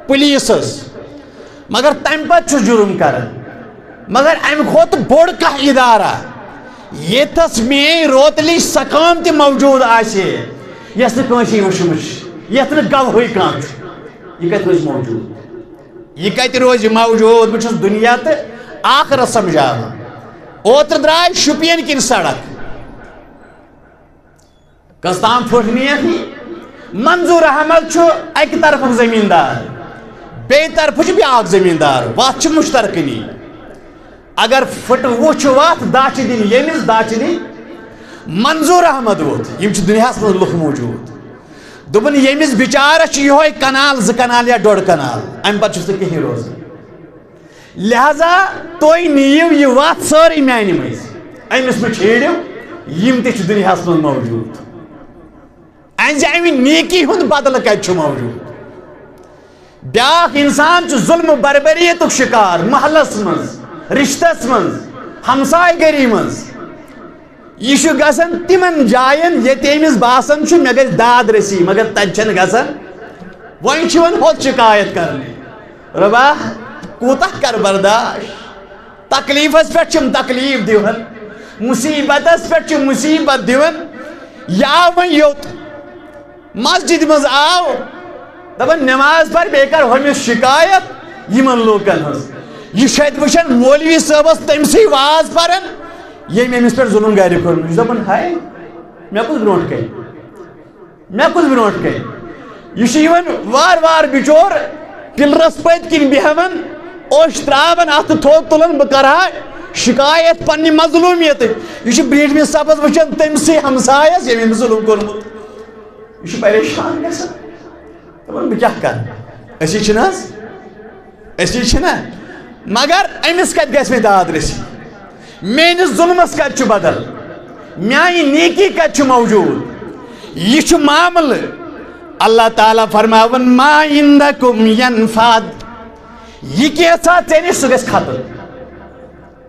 پُلیٖسس، مگر تَمہِ پتہٕ چھُس جُرُم کران۔ مگر اَمہِ کھۄتہٕ بوٚڑ کانٛہہ اِدارہ، ییٚتھس میٲنۍ روتلٕچ سۄ کٲم تہِ موجوٗد آسہِ ہے، یۄس نہٕ کٲنٛسہِ وٕچھمٕژ چھِ، یَتھ نہٕ گواہٕے کانٛہہ چھُ، یہِ کَتہِ روزِ موجوٗد؟ یہِ کَتہِ روزِ موجوٗد؟ بہٕ چھُس دُنیا تہٕ آخرت سمجھاوان۔ اوترٕ درٛاے شُپین کِنۍ سڑک، کٔژ تام پھٕٹھ نِیَکھ یہِ؟ منظور احمد چھُ اَکہِ طرفُک زٔمیٖندار، بیٚیہِ طرفہٕ چھُ بیٛاکھ زٔمیٖندار، وَتھ چھِ مُشترکٕنی۔ اگر فُٹہٕ وُہ چھُ وَتھ، دَہ چھِ دِنۍ ییٚمِس، دَہ چھِ دِنۍ منظور احمد۔ ووت، یِم چھِ دُنیاہَس منٛز لُکھ موجوٗد۔ دوٚپُن، ییٚمِس بِچارَس چھُ یِہوٚے کنال، زٕ کنال یا ڈۄڈ کنال، اَمہِ پَتہٕ چھُس نہٕ کِہیٖنۍ روزان۔ لہذا تُہۍ نِیِو یہِ وَتھ سٲرٕے میٛانہِ مٔنٛزۍ، أمِس مہٕ چھیڑِو، یِم تہِ چھِ دُنیاہَس منٛز موجوٗد۔ اَنزِ اَمہِ نیکی ہُنٛد بدلہٕ کَتہِ چھُ موجوٗد؟ بیٛاکھ اِنسان چھُ ظُلمہٕ بربریتُک شِکار، محلَس منٛز، رِشتَس منٛز، ہمسایہِ گٔری منٛز۔ یہِ چھُ گژھان تِمن جاین ییٚتہِ أمِس باسان چھُ مےٚ گژھِ داد رسی، مگر تتہِ چھنہٕ گژھان۔ وۄنۍ چھِ یِوان ہۄتھ شکایت کرنہِ، رۄبا، کوٗتاہ کر برداش؟ تکلیفس پٮ۪ٹھ چھِم تکلیف دِوان، مصیبتس پٮ۪ٹھ چھِ مصیبت دِوان۔ یہِ آو وۄنۍ یوٚت، مسجد منٛز آو، دپان، نماز پَر، بیٚیہِ کر ہُمِس شکایت یِمن لوٗکن ہٕنٛز۔ یہِ چھُ اَتہِ وٕچھان مولوی صٲبس تٔمۍ سٕے واز پران، ییٚمۍ أمِس پٮ۪ٹھ ظُلم گرِ کوٚرمُت۔ یہِ چھُ دپان، ہاے، مےٚ کُس برونٛٹھ کَنہِ؟ مےٚ کُس برونٛٹھ کَنہِ؟ یہِ چھُ یِوان وارٕ وارٕ بِچور پِلرس پٔتۍ کِنۍ بیٚہوان، اوٚش ترٛاوان، اَتھٕ تھوٚد تُلان، بہٕ کرٕ ہا شکایت پننہِ مظلوٗمیتٕچ۔ یہِ چھُ برٛونٛٹھمِس صفس وٕچھان تٔمۍ سٕے ہمسایس، ییٚمۍ أمِس ظُلم کوٚرمُت۔ یہِ چھُ پریشان گژھان۔ دَپان، بہٕ کیٛاہ کَرٕ؟ أسی چھِنہٕ حظ؟ أسی چھِنہ؟ مگر أمِس کَتہِ گژھِ مےٚ داد رٔسی؟ میٛٲنِس ظُلمَس کَتہِ چھُ بدل؟ میٛانہِ نیکی کَتہِ چھُ موجوٗد؟ یہِ چھُ معاملہٕ۔ اللہ تعالیٰ فرماوان، ما عندکم ینفد۔ یہِ کینٛژھا ژےٚ نِش، سُہ گژھِ ختم۔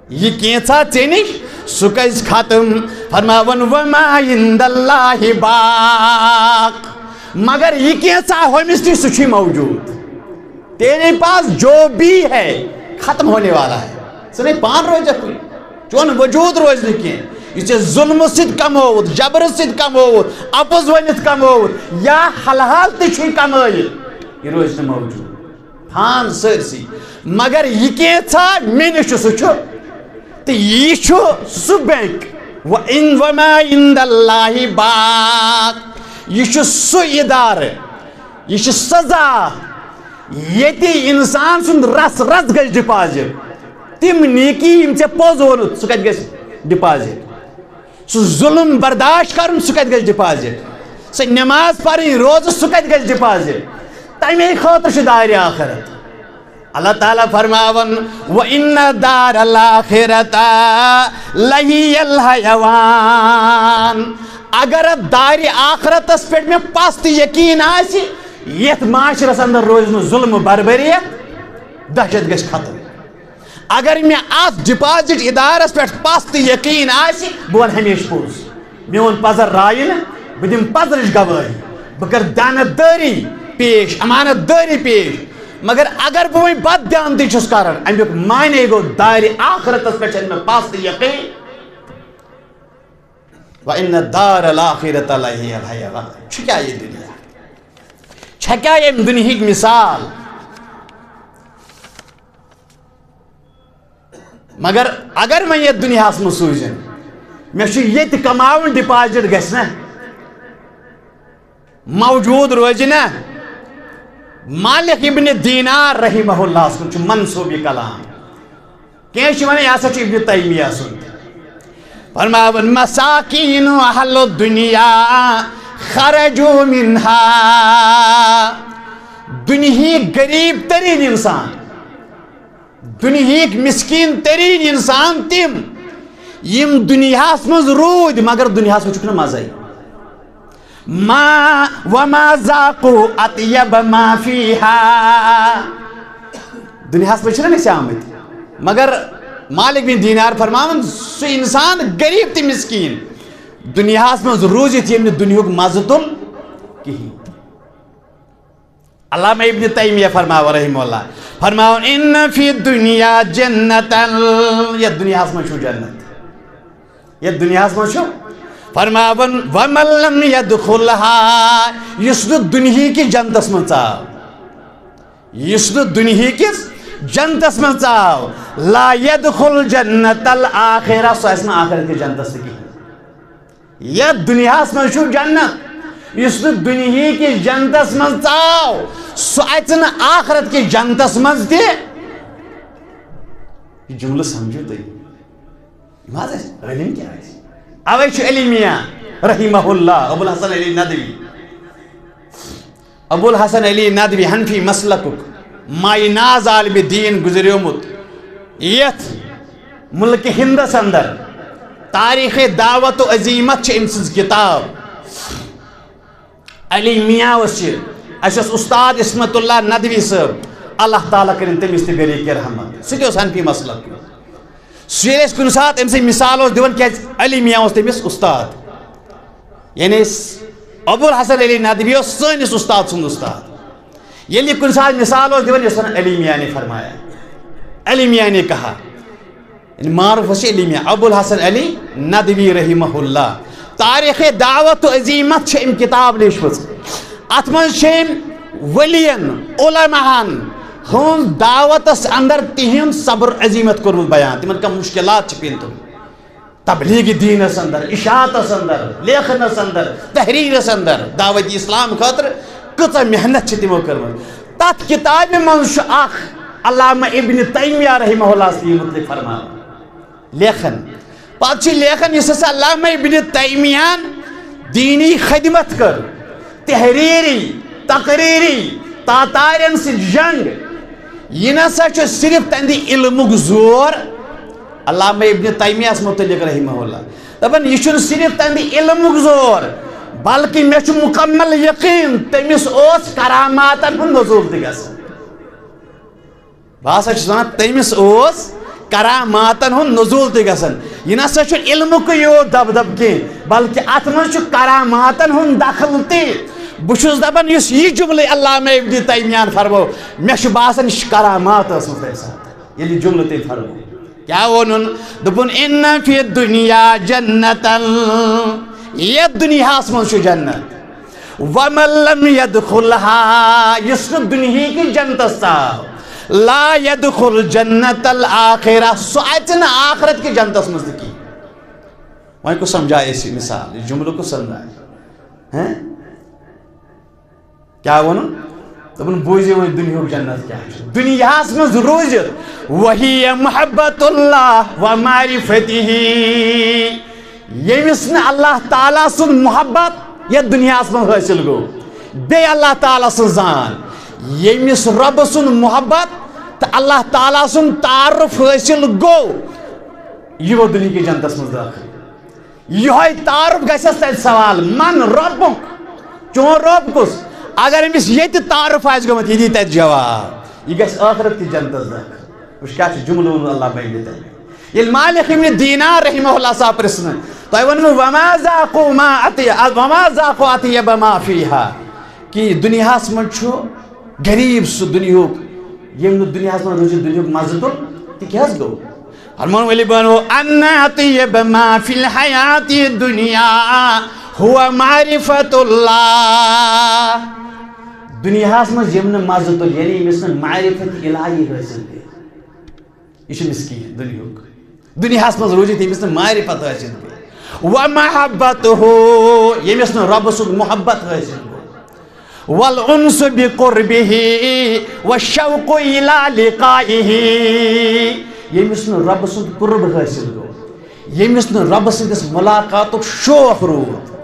یہِ کینٛژھا ژےٚ نِش، سُہ گژھِ ختم۔ فرماوان، وما عند اللہ باق۔ مگر یہِ کینٛژھا ہُمِس نِش، سُہ چھُے موجوٗد۔ تیرے پاس جو بھی ہے، ختم ہونے والا ہے۔ ژٕ نے پان روزکھ کُنہِ، چون وجوٗد روزِ نہٕ کینٛہہ۔ یہِ ژےٚ ظُلمہٕ سۭتۍ کمووُتھ، جبرٕ سۭتۍ کمووُتھ، اپُز ؤنِتھ کمووُتھ، یا حلحال تہِ چھُے کمٲیِتھ، یہِ روزِ نہٕ موجوٗد۔ پھان سٲرسٕے۔ مگر یہِ کینٛژھا مےٚ نِش چھُ، سُہ چھُ، تہٕ یہِ چھُ سُہ بینک۔ و ان وما عند اللہ باق۔ یہِ چھُ سُہ ادارٕ، یہِ چھُ سۄ ذات، ییٚتہِ انسان سُنٛد رس رس گژھِ ڈپازٹ۔ تِم نیکی یِم ژےٚ پوٚز ووٚنُتھ، سُہ کتہِ گژھِ ڈپازٹ؟ سُہ ظُلم برداشت کرُن، سُہ کتہِ گژھِ ڈپازٹ؟ سۄ نماز پرٕنۍ، روزٕ، سُہ کتہِ گژھِ ڈپازٹ؟ تمے خٲطرٕ چھُ دارِ آخرت۔ اللہ تعالیٰ فرماوان، وَإِنَّ دَارَ الْآخِرَةَ لَهِيَ الْحَيَوَانُ۔ اگر اتھ دارِ آخرتس پٮ۪ٹھ مےٚ پستہٕ یقین آسہِ، یتھ معاشرس اندر روزِ نہٕ ظُلم، بربریت، دہشت گژھِ ختم۔ اگر مےٚ اتھ ڈپازٹ ادارس پٮ۪ٹھ پستہٕ یقین آسہِ، بہٕ ونہٕ ہمیشہِ پوٚز۔ میون پزر راوِ نہٕ، بہٕ دِمہٕ پزرٕچ گوٲہی، بہٕ کرٕ دیانت دٲری پیش، امانت دٲری پیش۔ مگر اگر بہٕ وۄنۍ بد دیانتی چھُس کران، امیُک معنی گوٚو دارِ آخرتس پٮ۪ٹھ چھنہٕ مےٚ پستہٕ یقین۔ وَإِنَّ دَارَ الْآخِرَةَ لَهِيَ الْحَيَوَانُ۔ چھُ کیٛاہ یہِ دُنیا؟ چھےٚ کیٛاہ ییٚمہِ دُنیہٕکۍ مثال؟ مگر اگر وۄنۍ یتھ دُنیاہس منٛز سوٗزِن، مےٚ چھُ ییٚتہِ کماوُن، ڈپازٹ گژھِ نہ موجود روزِ نہ؟ مالک ابن دینار رحمہ اللہ ہس کُن چھُ منسوب یہِ کلام۔ کینٛہہ چھِ ونان، یہِ ہسا چھُ ابن تیمیہ سُنٛد۔ فرماوان، مساکین اہل الدنیا خرجوا منها۔ دُنیہٕکۍ غریب تریٖن انسان، دُنیہٕکۍ مسکیٖن تریٖن انسان تِم، یِم دُنیاہس منٛز روٗدۍ، مگر دُنیاہس وٕچھُکھ نہٕ مزے۔ ما وما ذاقوا اطیب ما فیہا۔ دُنیاہَس منٛز چھِنہ أسۍ آمٕتۍ، مگر مالک بن دینار فرماوان، سُہ انسان غریب تہٕ مسکین، دُنیاہَس منٛز روٗزِتھ ییٚمۍ نہٕ دُنیہُک مزٕ تُل کِہیٖنۍ۔ علامہ ابن تیمیہ فرماوان رحمہ اللہ، فرماوان، ان فی الدنیا جنتا، یتھ دُنیاہَس منٛز چھُ جنت، یتھ دُنیاہَس منٛز چھُ، فرماوان، ومن لم یدخلہا، یُس نہٕ دُنیہٕکِس جنتَس منٛز ژاو، یُس نہٕ دُنیہٕکِس جنتَس منٛز ژاو، لا یدخل جنت الآخرہ، سُہ اَژِ نہٕ آخرت کِس جنتَس تہِ کِہیٖنۍ۔ یتھ دُنیاہَس منٛز چھُ جنت، یُس نہٕ دُنیہٕکِس جنتَس منٛز ژاو، سُہ اَژِ نہٕ آخرت کِس جنتَس منٛز تہِ۔ یہِ جملہٕ سمجھِو تُہۍ۔ یِم حظ ٲسۍ عٲلِم کیٛاہ ٲسۍ؟ اَوَے چھُ علی میاں رحمہ اللہ، ابوالحسن علی ندوی۔ ابوالحسن علی ندوی حنفی مسلکُک مایہِ ناز عالمِ دیٖن گُزریومُت، یَتھ مُلکہِ ہِندَس اندر تاریخِ دعوت و عزیمت چھِ أمۍ سٕنٛز کِتاب۔ علی میاں اوس یہِ، اَسہِ اوس اُستاد عصمت اللہ ندوی صٲب، اللہ تعالیٰ کٔرِن تٔمِس تہِ بریکِ رحمت، سُہ تہِ اوس حنفی مسلکُک۔ سُہ ییٚلہِ اَسہِ کُنہِ ساتہٕ أمۍ سٕنٛز مثال اوس دِوان، کیٛازِ علی میاں اوس تٔمِس اُستاد۔ یعنی س-، ابوالحسن علی ندوی اوس سٲنِس اُستاد سُنٛد اُستاد۔ ییٚلہِ یہِ کُنہِ ساتہٕ مثال اوس دِوان، یہِ اوس وَنان، علی میاں نے فرمایا، علی میاں نے کہا۔ یعنی معروف اوس یہِ علی میاں، ابوالحسن علی ندوی رحمہ اللہ۔ تاریخِ دعوت و عزیمت چھِ أمۍ کِتاب لیٖچھمٕژ۔ اَتھ منٛز چھِ أمۍ ؤلین، علماہن ہٕنٛز دعوتس اندر تِہُنٛد صبر عزیمت کوٚرمُت بیان، تِمن کم مشکلات چھِ پیٚمٕتۍ۔ تبلیغ دیٖنس اندر، اشاعتس اندر، لیکھنس اندر، تحریرس اندر، دعوت اسلام خٲطرٕ کۭژاہ محنت چھِ تِمو کٔرمٕژ۔ تتھ کتابہِ منٛز چھُ اکھ علامہ ابن تیمیہ رحمہ اللہ یہِ متعلق فرماوان لیکھان۔ پتہٕ چھُ لیکھان، یُس ہسا علامہ ابن تیمیہن دیٖنی خدمت کٔر، تحریری، تقریری، تاتارٮ۪ن سۭتۍ جنگ، یہِ نسا چھُ صرف تہنٛدِ علمُک زور۔ علامہ ابن تیمیہس متعلق رحمہ اللہ دپان، یہِ چھُنہٕ صرف تہنٛدِ علمُک زور، بلکہ مےٚ چھُ مکمل یقین تٔمِس اوس کراماتن ہُنٛد نزول تہِ گژھان۔ بہٕ ہسا چھُس ونان، تٔمِس اوس کراماتن ہُنٛد نزول تہِ گژھان۔ یہِ نسا چھُ علمُکُے یوت دبدب کینٛہہ، بلکہِ اتھ منٛز چھُ کراماتن ہُنٛد دخل تہِ۔ بہٕ چھُس دپان، یُس یہِ جملہٕ علامہ ابن تیمیہن فرمو، مےٚ چھُ باسان، یہِ چھِ کرامات ٲسمٕژ تمہِ ساتہٕ، ییٚلہِ یہِ جملہٕ تٔمۍ فرمو۔ کیٛاہ ووٚنُن؟ دوٚپُن، ان فی الدنیا جنتا، یتھ دُنیاہس منٛز چھُ جنت۔ ومن لم یدخلہا، یُس نہٕ دُنیہٕکِس جنتس ژاو، لا یدخل جنت الآخرہ، سُہ اژِ نہٕ آخرت کِس جنتس منٛز تہِ کِہیٖنۍ۔ وۄنۍ کُس سمجھایہِ اَسہِ یہِ مثال، یہِ جملہٕ کُس سمجھایہِ؟ ہیں؟ کیٛاہ ووٚنُن؟ دوٚپُن، بوٗزِو وۄنۍ دُنیہُک جنت کیٛاہ چھُ۔ دُنیاہس منٛز روٗزِتھ، وہی محبت اللہ و معرفتہ، ییٚمِس نہٕ اللہ تعالیٰ سُنٛد محبت یتھ دُنیاہس منٛز حٲصِل گوٚو، بیٚیہِ اللہ تعالیٰ سٕنٛز زان، ییٚمِس رۄبہٕ سُنٛد محبت تہٕ اللہ تعالیٰ سُنٛد تعارُف حٲصِل گوٚو، یہِ گوٚو دُنیہکِس جنتس منٛز دٲخل۔ یِہوٚے تعارُف گژھٮ۪س تتہِ سوال، من ربک؟ چون رۄب کُس؟ اگر أمِس ییٚتہِ تعارُف آسہِ گوٚمُت، یہِ دی تتہِ جواب۔ یہِ گژھِ ٲخرت تہِ جنتس دٲخل۔ وٕچھ کیٛاہ چھُ جملہٕ ووٚنمُت اللہ بنہِ تتہِ۔ ییٚلہِ مالک ابن دینار رحمہ اللہ صاحب پرٛژھنہٕ، تۄہہِ ووٚنمُو، وما ذاقوا ما اطی-، وما ذاقوا اطیب ما فیہا، کہِ دُنیاہس منٛز چھُ غریب سُہ دُنیہُک، ییٚمۍ نہٕ دُنیاہس منٛز روٗزِتھ دُنیہُک مزٕ تُل، تہِ کیٛاہ حظ گوٚو؟ فرمان ولی بنو، ان اطیب ما فی الحیات الدنیا هو معرفت اللہ۔ دُنیاہس منٛز ییٚمۍ نہٕ مزٕ تُل، یعنی ییٚمِس نہٕ معرفت الہی حٲصِل گٔے، یہِ چھُ مسکیٖن دُنیہُک۔ دُنیاہس منٛز روٗزِتھ ییٚمِس نہٕ معرفت حٲصِل گٔے۔ و محبتہ، ییٚمِس نہٕ رۄبہٕ سُنٛد محبت حٲصِل گوٚو۔ والانس بقربہ والشوق الی لقائہ، ییٚمِس نہٕ رۄبہٕ سُنٛد قرب حٲصِل گوٚو، ییٚمِس نہٕ رۄبہٕ سٕنٛدِس مُلاقاتُک شوق روٗد،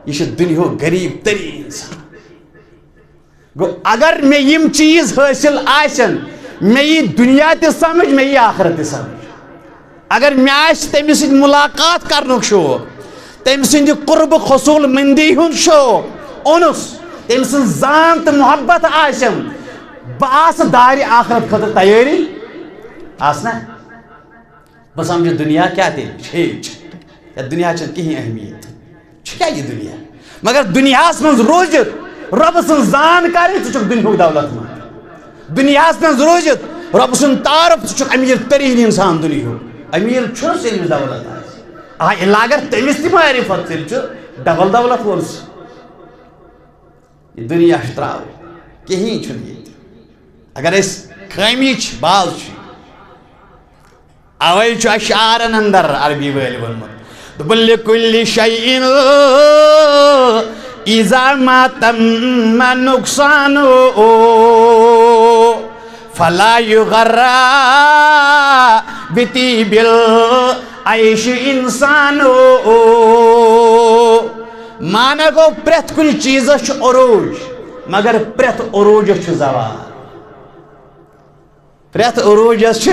یہِ چھُ دُنیہُک غریٖب تریٖن انسان۔ گوٚو، اگر مےٚ یِم چیٖز حٲصِل آسن، مےٚ یی دُنیا تہِ سمجھ، مےٚ یی آخرت تہِ سمجھ۔ اگر مےٚ آسہِ تٔمِس سۭتۍ مُلاقات کرنُک شوق، تٔمۍ سٕنٛدِ قرب حصول مندی ہُنٛد شوق اونُس، تٔمۍ سٕنٛز زان تہٕ محبت آسٮ۪م، بہٕ آسہٕ دارِ آخرت خٲطرٕ تیٲری آسنا۔ بہٕ سمجھٕ دُنیا کیٛاہ تیٚلہِ چھِ، ہیٚچھ، یَتھ دُنیا چھَنہٕ کِہیٖنۍ اہمیت۔ چھُ کیٛاہ یہِ دُنیا؟ مگر دُنیاہَس منٛز روٗزِتھ رۄبہٕ سٕنٛز زان کَرٕنۍ، ژٕ چھُکھ دُنیاہُک دولت منٛد۔ دُنیاہَس منٛز روٗزِتھ رۄبہٕ سُنٛد تعارُف، ژٕ چھُکھ أمیٖر تریٖن اِنسان دُنیاہُک۔ أمیٖر چھُنہٕ سُہ، ییٚمِس دولت آسہِ۔ آ، الا اگر تٔمِس تہِ معرفت، تیٚلہِ چھُ ڈبل دولت وول سُہ۔ یہِ دُنیا چھُ ترٛاوُن، کِہیٖنۍ چھُنہٕ ییٚتہِ۔ اگر أسۍ خٲمی چھِ، باز چھِ، اوے چھُ اشعارن اندر عربی وٲلۍ ووٚنمُت، دوٚپُن، "لکل شیء اذا ما تم نقصان، فلا یغر بطیب العیش انسان۔" معنی گوٚو، پرٛٮ۪تھ کُنہِ چیٖزس چھُ عروج، مگر پرٛٮ۪تھ عروجس چھُ زوال۔ پرٛٮ۪تھ عروجس چھِ،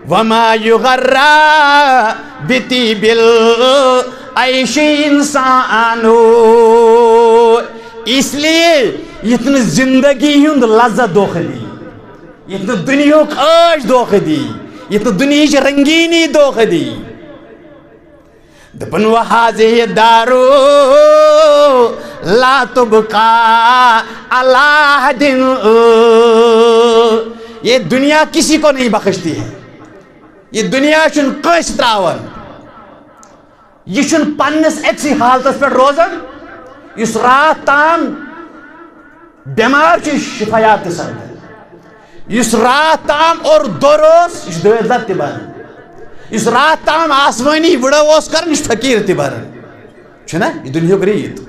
"وما یغر بطیب العیش انسان۔" اس لیے یُتھ نہٕ زندگی ہُنٛد لذت دھوکہ دی، یُتھ نہٕ دُنیاہُک عٲش دھوکہ دی، یُتھ نہٕ دُنیاہٕچ رنگینی دھوکہ دی۔ دوٚپُن، "وهذه الدار لا تبقى على أحد۔" یہ دنیا کسی کو نہیں بخشتی ہے۔ یہ دنیا چھُنہٕ کٲنٛسہِ ترٛاوان۔ یہ چھُنہٕ پننِس أکسٕے حالتس پٮ۪ٹھ روزان۔ یُس راتھ تام بٮ۪مار چھُ، یہِ چھُ شفایاب تہِ سپدان۔ یُس راتھ تام اور دۄہ روز، یہِ چھُ دٲدۍ لد تہِ بنان۔ یُس راتھ تام آسمٲنی وٕڈو اوس کران، یہِ چھُ فقیٖر تہِ بنان۔ چھُنہ یہِ دُنیاہُک ریٖت؟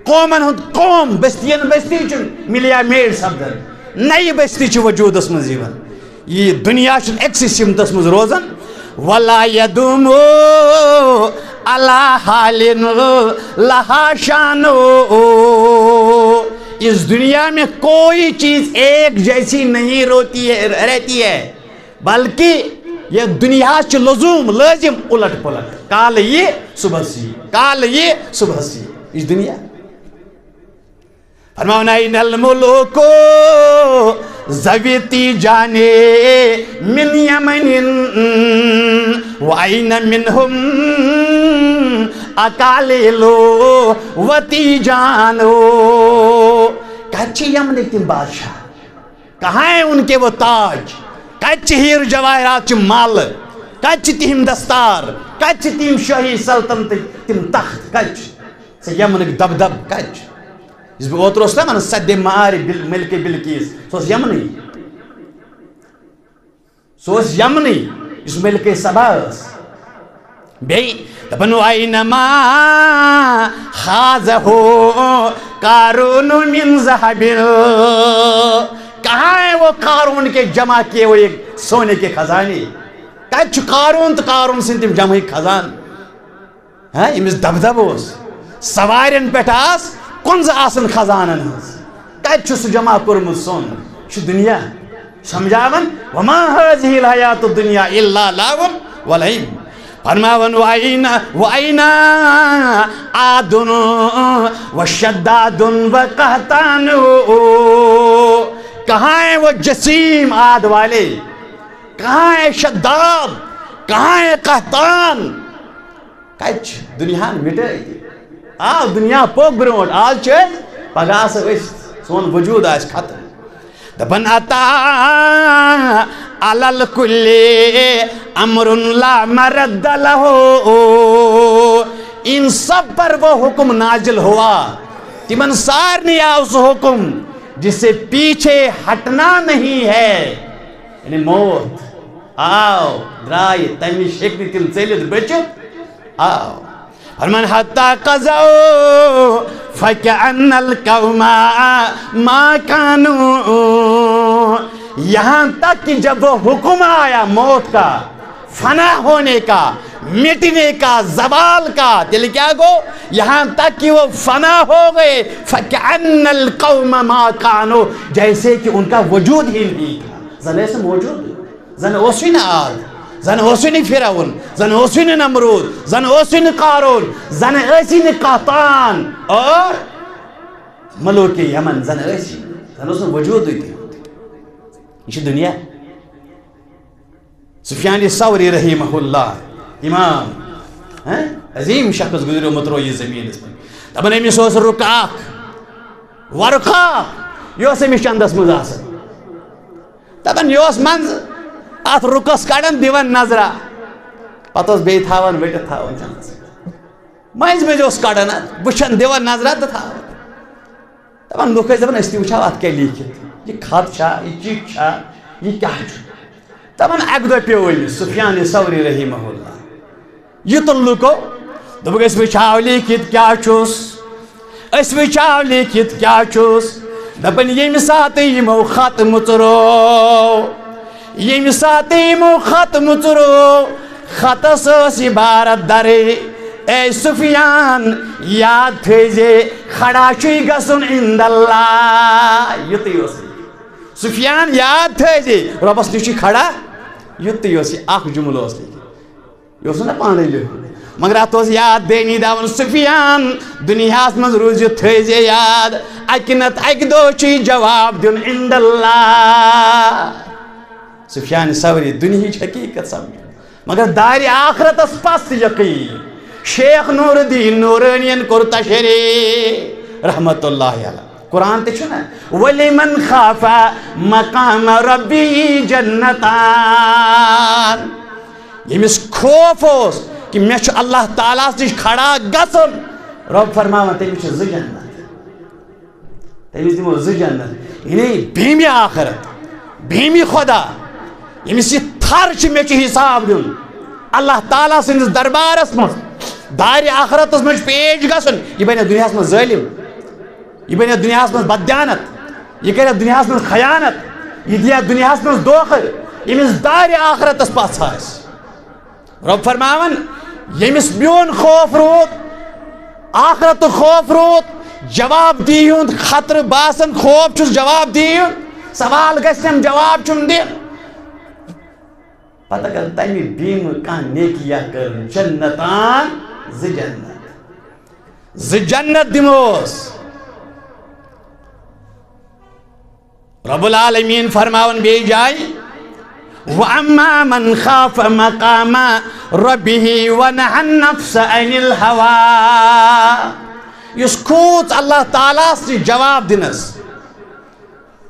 قومن ہُنٛد قوم، بستین بستی چھُ ملیا میڈ سپدان، نَیہِ بستی چھِ وجوٗدس منٛز یِوان۔ یہِ دُنیا چھُنہٕ أکسٕے سِمتس منٛز روزان۔ ولا یدوم علی حال لہا شان۔ اس دنیا میں کوئی چیز ایک جیسی نہیں روتی ہے، رہتی ہے، بلکہ یہ دنیا چھِ لزوم، لٲزِم، اُلٹ پُلٹ۔ کالہٕ یہِ، صُبحس یہِ، کالہٕ یہِ، صُبحس یہِ۔ یہ چھِ دنیا۔ فرماوان، "أين الملوك ذوي التيجان من يمن، وأين منهم أقاليل وتيجان؟" کتہِ چھِ یمنٕکۍ تِم بادشاہ؟ کہاں ہیں ان کے وہ تاج؟ کتہِ چھِ ہیٖرٕ جوٲہرات چہِ مالہٕ؟ کتہِ چھِ تِہِنٛدۍ دستار؟ کتہِ چھِ تِم شٲہی سلطنتٕکۍ تِم تخت؟ کتہِ چھِ؟ سُہ یمنٕکۍ دبدب کتہِ چھُ؟ یُس بہٕ اوترٕ اوسُس نا ونان، سدِ مار بل-، ملکہ بلقیس، سُہ اوس یمنٕے۔ سُہ اوس یمنٕے، یُس ملکہ سبا ٲس۔ بیٚیہِ دپان، "وأين ما خازه قارون من ذهب؟" کہاں ہے وہ قارون کے جمع کیے ہوئے سونے کے خزانے؟ کتہِ چھُ قارون تہٕ قارون سٕنٛدۍ تِم جمعٕکۍ خزانہٕ؟ ہاں، ییٚمِس دبدبہٕ اوس، سوارٮ۪ن پٮ۪ٹھ آس، کۄنٛزٕ آسن خزانن ہٕنٛز۔ کتہِ چھُ سُہ جمع کوٚرمُت سۄن؟ یہِ چھُ دُنیا۔ سمجھاوان، "وما هذه الحياة الدنيا إلا لهو ولعب۔" فرماوان، "وأين، وأين عاد وشداد وقحطان؟" کہاں ہے وہ جسیم عاد والے؟ کہاں ہے شداد؟ کہاں ہے قحطان؟ کتہِ چھِ؟ دُنیاہن مِٹٲے۔ آ، دُنیا پوٚک برونٛٹھ، آز چھِ أسۍ، پگاہ آسو أسۍ، سون وجوٗد آسہِ ختم۔ دپان، "أتى على الكل أمر لا مرد له۔" ان سب پر وہ حکم نازل ہوا، تمن سارنٕے آو سُہ حکم جس سے پیچھے ہٹنا نہیں ہے۔ یعنی موت آو، درٛاے، تَمہِ نِش ہیٚکہِ نہٕ تِم ژٔلِتھ بٔچِتھ۔ آو۔ فرمان، "حتى قضوا فكأن القوم ما كانوا۔" یہاں تک کہ جب وہ حکم آیا موت کا، فنا ہونے کا، مٹنے کا، زوال کا، تیٚلہِ کیٛاہ گوٚو؟ یہاں تک کہ وہ فنا ہو گئے، فكأن القوم ما كانوا، جیسے کہ ان کا وجود ہی نہیں تھا۔ زن ٲسۍ نہٕ موجود، زن اوسُے نہٕ آز۔ زن اوسُے نہٕ فرعون، زن اوسُے نہٕ نمرود، زن اوسُے نہٕ قارون، زن ٲسی نہٕ قحطان اور ملوک یمن، زن ٲسی، زن اوس نہٕ وجودٕے تہِ۔ یہِ چھِ دُنیا۔ سفیان ثوری رحمہ اللہ، امام، ہاں، عظیم شخص گزریومُت رویہِ زمینس پٮ۪ٹھ۔ دپان أمِس اوس رُکہٕ اکھ، ورقہ، یہِ اوس أمِس چندس منٛز آسان۔ دپان یہِ اوس منٛزٕ اتھ رُکس کڑان، دِوان نظرہ، پتہٕ اوس بیٚیہِ تھاوان، ؤٹِتھ تھاوان چندس۔ مٔنٛزۍ مٔنٛزۍ اوس کڑان اتھ، وٕچھان، دِوان نظرہ تہٕ تھاوان۔ دپان لُکھ ٲسۍ دپان أسۍ تہِ وٕچھو اتھ کیٛاہ لیٖکھِتھ، یہِ خط چھا، یہِ چِٹھۍ چھا، یہِ کیٛاہ چھُ؟ دپان اکہِ دۄہ پیوٚو أمِس سفیان ثوری رحمہ اللہ، یہِ تُل لُکو، دوٚپُکھ أسۍ وٕچھو لیٖکھِتھ کیٛاہ چھُس، أسۍ وٕچھو لیٖکھِتھ کیٛاہ چھُس۔ دپان ییٚمہِ ساتہٕ یِمو خط مُژرو، ییٚمہِ ساتہٕ یِمو خط مُژرو، خطس ٲس عبارت درٕے، اے سفیان، یاد تھٲیزِ، کھڑا چھُے گژھُن عند اللہ۔ یُتُے اوس۔ سفیان، یاد تھٲیزِ، رۄبس نِش چھُے کھڑا۔ یُتُے اوس، یہِ اکھ جملہٕ اوس لیکھِتھ۔ یہِ اوس نہٕ پانے لیوٚکھمُت۔ مگر اتھ اوس یاد دینی داوان سفیان، دُنیاہس منٛز روٗزِتھ تھٲیزِ یاد، اکہِ نتہٕ اکہِ دۄہ چھُے جواب دیُن عند اللہ۔ سفیان ثوری دُنیہٕچ حقیٖقت سمجھ، مگر دارِ آخرتس پست یقین۔ شیخ نور الدین نورانین کوٚر تشریح رحمت اللہ علیہ۔ قرآن تہِ چھُ نہ، "ولمن خاف مقام ربی جنتان"۔ ییٚمِس خوف اوس کہِ مےٚ چھُ اللہ تعالیٰ ہس نِش کھڑا گژھُن، رۄب فرماوان، تٔمِس چھِ زٕ جنت۔ تٔمِس دِمو زٕ جنت۔ یعنی بیمِ آخرت، بیمِ خدا، ییٚمِس یہِ تھر چھِ، مےٚ چھُ حساب دیُن اللہ تعالیٰ سٕنٛدِس دربارس منٛز، دارِ آخرتس منٛز چھُ پیش گژھُن۔ یہِ بنہِ دُنیاہس منٛز ظٲلِم، یہِ بنہِ دُنیاہس منٛز بددیانت، یہِ کرِ دُنیاہس منٛز خیانت، یہِ دِیہِ دُنیاہس منٛز دھوکہٕ، ییٚمِس دارِ آخرتس پژھ آسہِ۔ رۄب فرماوان، ییٚمِس میون خوف روٗد، آخرتُک خوف روٗد، جواب دی ہُنٛد خطرٕ باسان، خوف چھُس جواب دی ہُنٛد، سوال گژھِ نم جواب چھُم دِنۍ۔ پتہٕ اگر تمہِ بیمہٕ کانٛہہ نیکی یا کٔر، جنتان، زٕ جنت، زٕ جنت دِموس۔ رب العالمین فرماوان بیٚیہِ جایہِ، "وَأَمَّا مَنْ خَافَ مَقَامَ رَبِّهِ وَنَهَى النَّفْسَ عَنِ الْهَوَىٰ"۔ یُس کھوٗژ اللہ تعالیٰ ہس نِش جواب دِنس،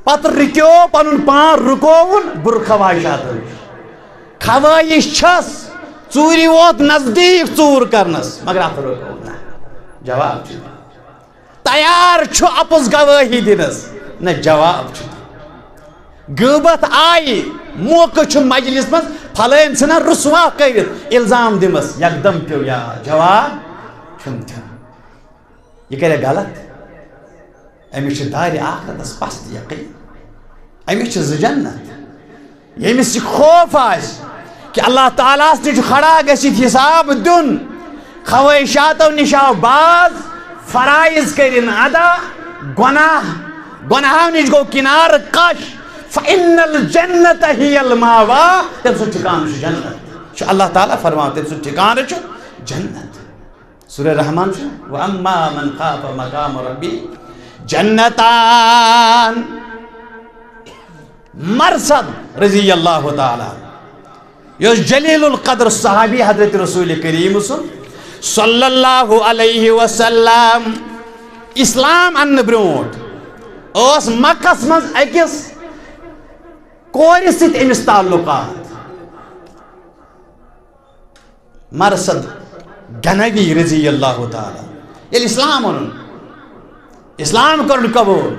پتہٕ رُکیو، پنُن پان رُکووُن بُرٕ خواہشاتن نِش۔ خواہش چھس، ژوٗرِ ووت نزدیٖک ژوٗر کرنس، مگر اتھ رُکوو نہٕ۔ جواب چھُ، تیار چھُ اپُز گوٲہی دِنس، نہ جواب چھُ۔ غٲبت آیہِ، موقعہٕ چھُ مجلس منٛز، پھلٲنۍ ژھٕنن رسوا کٔرِتھ، الزام دِمس، یکدم پیوٚو یاد، جواب چھُنہٕ دیُن۔ یہِ کرِ غلط۔ أمِس چھِ دارِ آخرتس پست یقین۔ أمِس چھِ زٕ جنت۔ ییٚمِس یہِ خوف آسہِ کہِ اللہ تعالیٰ ہس نِش چھُ کھڑا گٔژھِتھ حساب دیُن، خواہشاتو نِش آو باز، فرائض کٔرِن ادا، گۄناہ، گۄناہو نِش گوٚو کنارٕ کش، فإن الجنة هي المأوى، تٔمۍ سُنٛد ٹھِکانہٕ چھُ جنت۔ چھُ اللہ تعالیٰ فرماوان، تٔمۍ سُنٛد ٹھِکانہٕ چھُ جنت۔ سورہ رحمان چھُ، "وَأَمَّا مَنْ خَافَ مَقَامَ رَبِّهِ جَنَّتَانِ۔" مرثد رضی اللہ تعالیٰ عنہ، یُس جلیل القدر صحابی حضرت رسول کریم سُنٛد صلی اللہ علیہ وسلم، اسلام اننہٕ برونٛٹھ اوس مکس منٛز أکِس کورِ سۭتۍ أمِس تعلقات۔ مرثد گنوی رضی اللہ تعالیٰ، ییٚلہِ اسلام اوٚنُن، اسلام کوٚرُن قبول،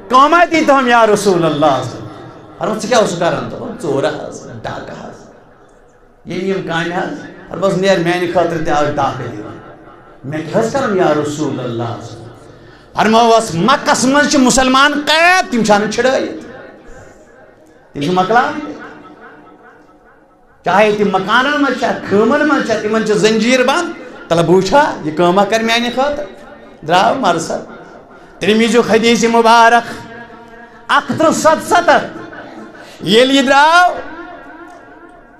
قۭمت دی تہم یا رسول اللہ۔ فرموو، "ژٕ کیٛاہ اوسُکھ کران؟" دوٚپُن، "ژوٗرٕ حظ، ڈاکہٕ حظ۔" ییٚلہِ یِم کامہِ حظ، فرمووُس، "نیر، میانہِ خٲطرٕ تہِ آز ڈاکہٕ دِوان۔ مےٚ کیٛاہ حظ کرُن یا رسول اللہ؟" فرمووس، "مکس منٛز چھِ مسلمان قید، تِم چھِ انٕنۍ چھُڑٲیِتھ، تِم چھِ مۄکلاوٕنۍ۔" چاہے تِم مکانن منٛز چھا، خٲمن منٛز چھا، تِمن چھِ زنجیٖر بنٛد۔ تلہٕ بہٕ وٕچھا، یہِ کٲمہ کرِ میانہِ خٲطرٕ۔ درٛاو مرثد۔ ترمذیُک حدیث مبارک اکھ ترٕٛہ ستستھ۔ ییٚلہِ یہِ درٛاو،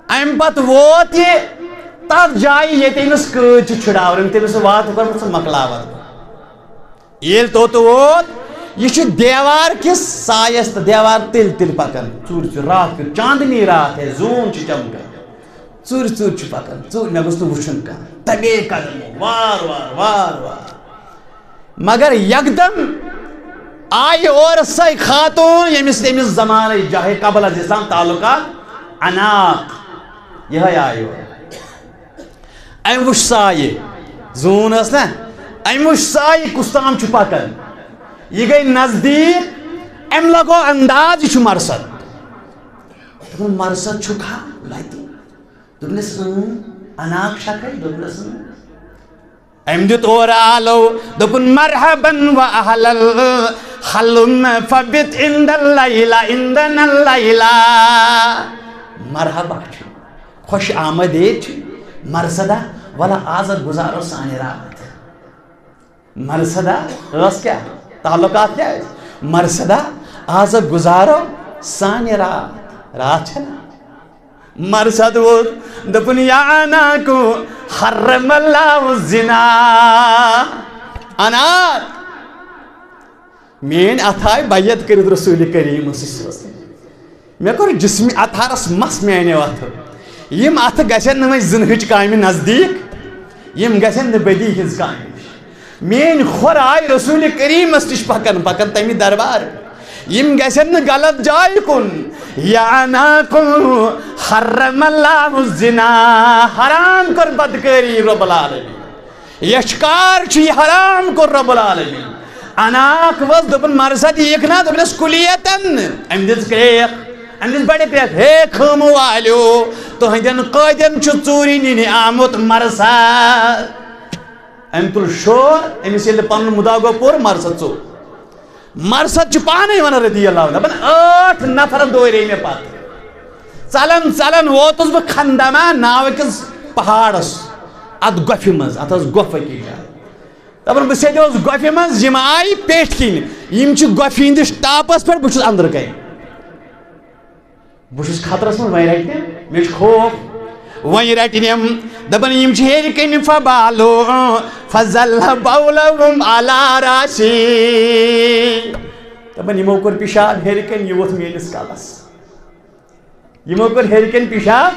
امہِ پتہٕ ووت یہِ تتھ جایہِ ییٚتہِ أمِس قٲد چھِ چھُڑاوان، أمۍ تٔمِس وعدٕ کوٚرمُت، ژٕ مۄکلاوَتھ بہٕ۔ ییٚلہِ توٚت ووت، یہِ چھُ دیوار کِس سایَس تہٕ دیوار تٔلۍ تٔلۍ پکان، ژوٗرِ ژوٗرِ، راتھ کیُتھ چاندنی راتھ ہے، زوٗن چھِ چمکان، ژوٗرِ ژوٗرِ چھُ پکان، ژوٗرِ، مےٚ گوٚژھ نہٕ وُچھُن کانٛہہ، دبے قدمو، وار وار، وار وار۔ مگر یکدم آیہِ اورٕ سۄے خاتوٗن، ییٚمِس تٔمِس زمانَے جاہے قبل از اسلام تعلقات عناق، یِہوٚے آیہِ اورٕ۔ أمۍ وٕچھ سایہِ، زوٗن ٲس نہ، أمۍ وٕچھ سایہِ کُس تام چھُ پکان۔ یہِ گٔے نزدیٖک، أمۍ لگو انداز، یہِ چھُ مرصد۔ دوٚپُن، "مرصد چھُکھا لتہِ؟" دوٚپنَس، "اۭں۔" "عناق چھکھے؟" دوٚپنَس، "اۭں۔" أمۍ دیُت اورٕ آلو، دوٚپُن، "مرحبا و اہلا، حلم فبت عند اللیلہ، عندنا اللیلہ۔" مرحبا چھُ، خوش آمدید چھُ، مرصدہ، وَلہٕ آز گُزارو سانہِ راتھ۔ مرصدہ ٲس کیٛاہ؟ تعلقات کیٛاہ ٲسۍ؟ مرصدہ، آز گُزارو سانہِ راتھ۔ راتھ چھےٚ نا؟ مرصد ووت، دوٚپُن، "یا عناق، حرم اللہ الزنا۔" عناق، میٲنۍ اتھٕ آیہِ بیعت کٔرِتھ رسول کریٖمس سۭتۍ۔ مےٚ کوٚر جسمِ اطہرس مس میانیو اتھو۔ یِم اتھٕ گژھن نہٕ وۄنۍ زِنہٕچ کامہِ نزدیٖک، یِم گژھن نہٕ بدی ہٕنٛز کامہِ نِش۔ میٲنۍ کھۄر آیہِ رسول کریٖمس نِش پکان پکان تمہِ دربار۔ یِم گژھن نہٕ غلط جایہِ کُن۔ یا عناق، حرم اللہ الزنا، حرام کٔر بدکٲری رب العالمین۔ یچھکار چھُ، یہِ حرام کوٚر رب العالمین۔ عناق ؤژھ، دوٚپُن، "مرصد یِکھ نا؟" دوٚپنَس، "کُلیتن۔" أمۍ دِژ کرٛیکھ، أمۍ دِژ بڑِ کرٛیکھ، "ہے خٲمہٕ والیو، تُہنٛدٮ۪ن قٲدٮ۪ن چھُ ژوٗرِ نِنہِ آمُت مرصد۔" أمۍ تُل شور، أمِس ییٚلہِ پنُن مُدا گوٚو پوٗرٕ، مرصد ژوٚل۔ مرصد چھُ پانے ونان رضی اللہ عنہ، دپان، "ٲٹھ نفر دورے مےٚ پتہٕ۔ ژلان ژلان ووتُس بہٕ کھندما ناوٕ کِس پہاڑس، اتھ گۄپھِ منٛز، اتھ ٲس گۄپھ أکِس جایہِ۔ دپان، بہٕ سیدیوس گۄپھِ منٛز، یِم آیہِ پیٹھۍ کِنۍ، یِم چھِ گۄپھِ ہٕنٛدِس ٹاپس پٮ۪ٹھ، بہٕ چھُس أنٛدرٕ کنہِ۔" بہٕ چھُس خطرس منٛز، وۄنۍ رٹہِ مےٚ، مےٚ چھُ خوف۔ وۄنۍ رٹہِ مےٚ، دپان، یِم چھِ ہیٚرِ کنہِ فبالو، فزل بولہم علی راسی۔ دپان، یِمو کوٚر پِشاب ہیٚرِ کنہِ، یہِ ووٚتھ میٲنِس کلس۔ یِمو کوٚر ہیٚرِ کنہِ پِشاب،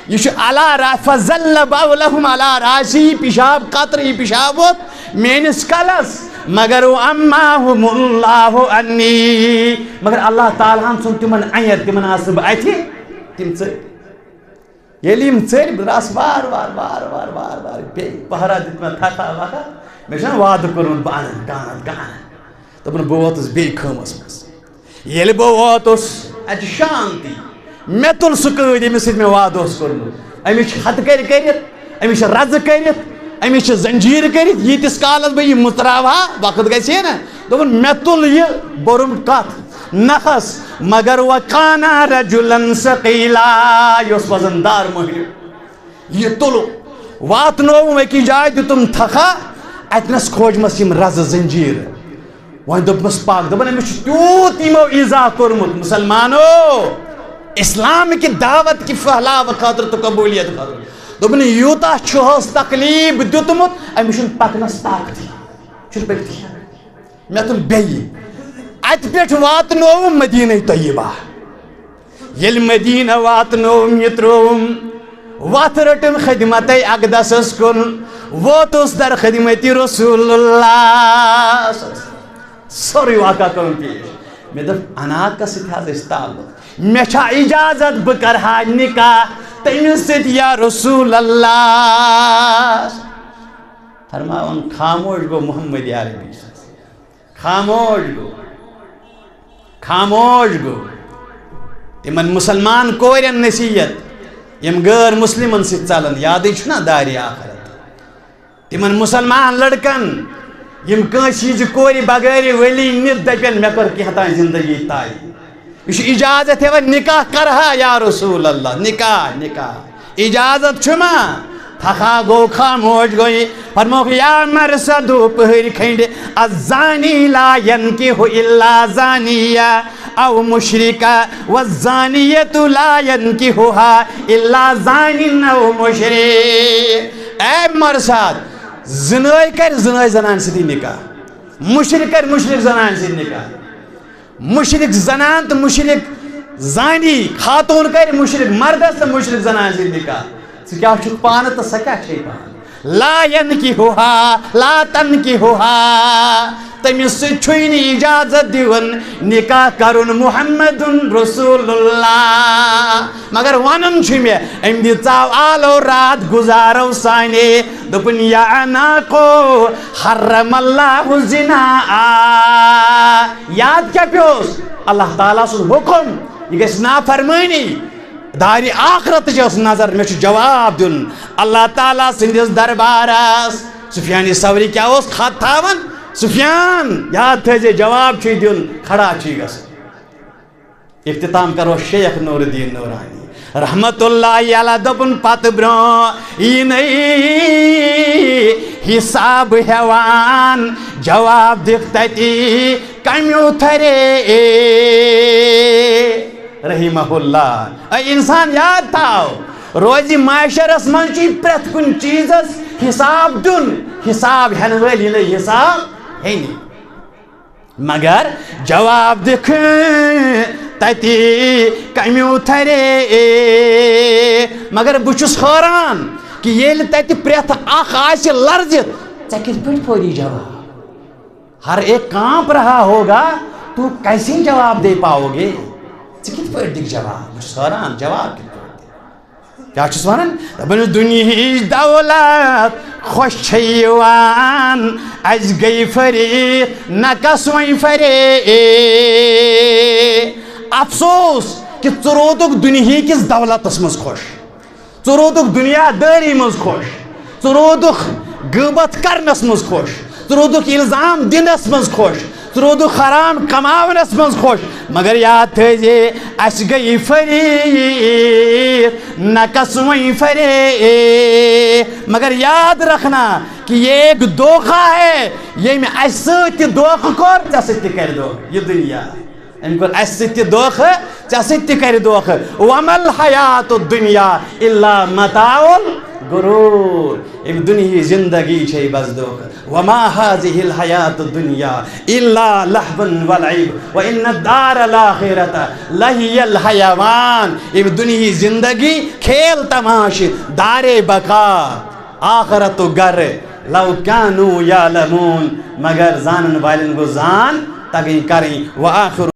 یہِ چھُ علی را-، فزل بولہم علی راسی، یہِ پِشاب قطرٕ، یہِ پِشاب ووٚتھ میٲنِس کلس، مگر اماہم اللہ عنی، مگر اللہ تعالیٰ ہن ژھُن تِمن اَنٮ۪ر، تِمن آسہٕ نہٕ بہٕ اَتھِ، تِم ژٔلۍ۔ ییٚلہِ یِم ژٔلۍ، بہٕ درٛاس وار وار، وار وار، وار وار، بیٚیہِ پہرا دیُت مےٚ تھکھا وکھا، مےٚ چھُنہ وعدٕ کوٚرمُت، بہٕ اَنَن، کانٛہہ اَنَن، کانٛہہ اَنَن۔ دوٚپُن، بہٕ ووتُس بیٚیہِ خٲمَس منٛز۔ ییٚلہِ بہٕ ووتُس، اَتہِ چھِ شانتی۔ مےٚ تُل سُہ قٲدۍ، ییٚمِس سۭتۍ مےٚ وعدٕ اوس کوٚرمُت۔ أمِس چھِ ہتہٕ کٔرۍ کٔرِتھ، أمِس چھِ رزٕ کٔرِتھ، أمِس چھِ زنجیٖر کٔرِتھ۔ ییٖتِس کالس بہٕ یہِ مُژراوٕ ہا، وقت گژھِ ہے نہ۔ دوٚپُن، مےٚ تُل یہِ، بوٚرُم کتھ نکھس، مگر وکانا رجلا ثقیلا، یہِ اوس وزن دار مٔہنیو۔ یہِ تُلُم، واتنووُم أکِس جایہِ، دیُتُم تھکھا، اتنس کھوجمس یِم رزٕ زنجیٖرٕ۔ وۄنۍ دوٚپمَس، پاک، دَپان، أمِس چھُ تیوٗت یِمو ایٖزا کوٚرمُت، مُسلمانو، اِسلام کہِ دعوت کہِ پھٔہلاوٕ خٲطرٕ تہٕ قبوٗلیت خٲطرٕ۔ دوٚپُن، یوٗتاہ چھُہَس تکلیٖف دیُتمُت، أمِس چھُنہٕ پَکنَس طاقتٕے، چھُنہٕ پٔکتھٕے۔ مےٚ تُل بیٚیہِ۔ اَتہِ پٮ۪ٹھ واتنووُم مدیٖنَے طیبہ۔ ییٚلہِ مدیٖنہ واتنووُم، یہِ ترٛووُم، وَتھ رٔٹٕم خدمتِ اقدسَس کُن، ووتُس در خدمتِ رسول اللہ۔ سورُے واقعہ کوٚرُم پیش۔ مےٚ دوٚپ، عناقس سۭتۍ حظ ٲسۍ تعلق۔ مےٚ چھا اجازت بہٕ کرٕ ہا نکاح تٔمِس سۭتۍ یا رسول اللہ؟ فرماوان خاموش گوٚو محمد عربی۔ خاموش گوٚو۔ خاموش گوٚو۔ تِمن مسلمان کورٮ۪ن نصیحت، یِم غٲر مسلمن سۭتۍ ژلن، یادٕے چھُنہ دارِ آخرت۔ تِمن مسلمان لڑکن، یِم کٲنٛسہِ ہٕنٛزِ کورِ بغٲرِ ولی نِتھ دپن، مےٚ کٔر کینٛہہ تام زندگی طے۔ یہِ چھُ اجازت ہٮ۪وان، نکاح کرہا یا رسول اللہ، نکاح، نکاح۔ اجازت چھُ ما؟ تھکھا گوٚو، خاموش گوٚو۔ فرمووُکھ، یا مرصد پہٕرۍ کھنڈِ، الزانی لا ینکح الا زانیہ۔ او مشرکہ، والزانیۃ لا ینکحها الا زان او مشرک۔ اے مرساد، زنٲے کرِ زنٲے زنانہِ سۭتی نکاح، مشرک کرِ مشرک زنانہِ سۭتۍ نکاح، مشرک زنان تہٕ مشرک زانی خاتون کرِ مشرک مردس تہٕ مشرک زنانہِ سۭتۍ نکاح۔ ژٕ کیٛاہ چھُکھ پانہٕ تہٕ سۄ کیٛاہ چھے پانہٕ؟ لا ینکحها، لا تنکحها۔ تٔمِس سۭتۍ چھُے نہٕ اجازت دِوان نکاح کرُن محمد رسول اللہ۔ مگر ونُن چھُ مےٚ، أمۍ دِژاو آلو راتھ گُزارو سانے، دوٚپُن، یا عناقو، حرم اللہ زنا۔ یاد کیٛاہ پیوس؟ اللہ تعالیٰ سُنٛد حُکم، یہِ گژھِ نافرمٲنی۔ دارِ آخرتٕچ ٲس نظر، مےٚ چھُ جواب دیُن اللہ تعالیٰ سٕنٛدِس دربارس۔ سفیان ثوری کیٛاہ اوس خط تھاوان؟ سفیان، یاد تھٲیزِ، جواب چھُے دیُن، کھڑا چھُے گژھُن۔ اختتام کرو شیخ نور الدین نورانی رحمت اللہ علیہ، دوٚپُن، پتہٕ برونٛہہ یی نَے حساب ہٮ۪وان، جواب دِکھ تتی کمیو تھرے۔ رحمہ اللہ۔ اے انسان، یاد تھاو، روزِ معاشرس منٛز چھُے پرٛٮ۪تھ کُنہِ چیٖزس حساب دیُن، حساب ہٮ۪نہٕ وٲلۍ یی نَے حساب ہٮ۪نہِ۔ مگر جواب دِکھ تتی کمیو تھرے۔ مگر بہٕ چھُس حٲران کہِ ییٚلہِ تتہِ پرٛٮ۪تھ اکھ آسہِ لرزِتھ، ژےٚ کِتھ پٲٹھۍ پھوری جواب؟ ہر ایک کانپ رہا ہوگا، تو کیسے جواب دے پاؤ گے؟ ژٕ کِتھ پٲٹھۍ دِکھ جواب؟ بہٕ چھُس حٲران، جواب کِتھ پٲٹھۍ دِکھ؟ کیٛاہ چھُس وَنان؟ دَپان، دُنیہٕچ دولت خۄش چھےٚ یِوان، اَسہِ گٔے فریٖق، نہ کَس وۄنۍ فریٖق۔ افسوس کہِ ژٕ روٗدُکھ دُنیہٕکِس دولتَس منٛز خۄش، ژٕ روٗدُکھ دُنیا دٲری منٛز خۄش، ژٕ روٗدُکھ غٲبت کرنَس منٛز خۄش، ژٕ روٗدُکھ الزام دِنَس منٛز خۄش، ژٕ روٗدُکھ حرام کماونَس منٛز خۄش، مگر یاد تھٲیزِ، اَسہِ گٔیہِ فریٖق، نہ کس وۄنۍ فریٖق۔ مگر یاد رکھنا کہ یہ ایک دھوکہ ہے، ییٚمۍ اَسہِ سۭتۍ تہِ دھوکہ کوٚر، ژےٚ سۭتۍ تہِ کرِ دھوکہ یہِ دُنیا۔ أمۍ کوٚر اَسہِ سۭتۍ تہِ دھوکہ، ژےٚ سۭتۍ تہِ کرِ دھوکہ۔ وما الحیات الدنیا الا متاع الغرور۔ أمۍ دُنیہٕچ زندگی چھے بس دھوکہ۔ وما هذه الحیات الدنیا الا لهو ولعب وان الدار الاخرۃ لهی الحیوان۔ أمۍ دُنیہٕچ زندگی کھیل تماشہٕ، دارے بقا، آخرتُک گرٕ۔ لو کانوا یعلمون، مگر زانن والٮ۪ن گوٚژھ زان تگٕنۍ کرٕنۍ۔ وآخر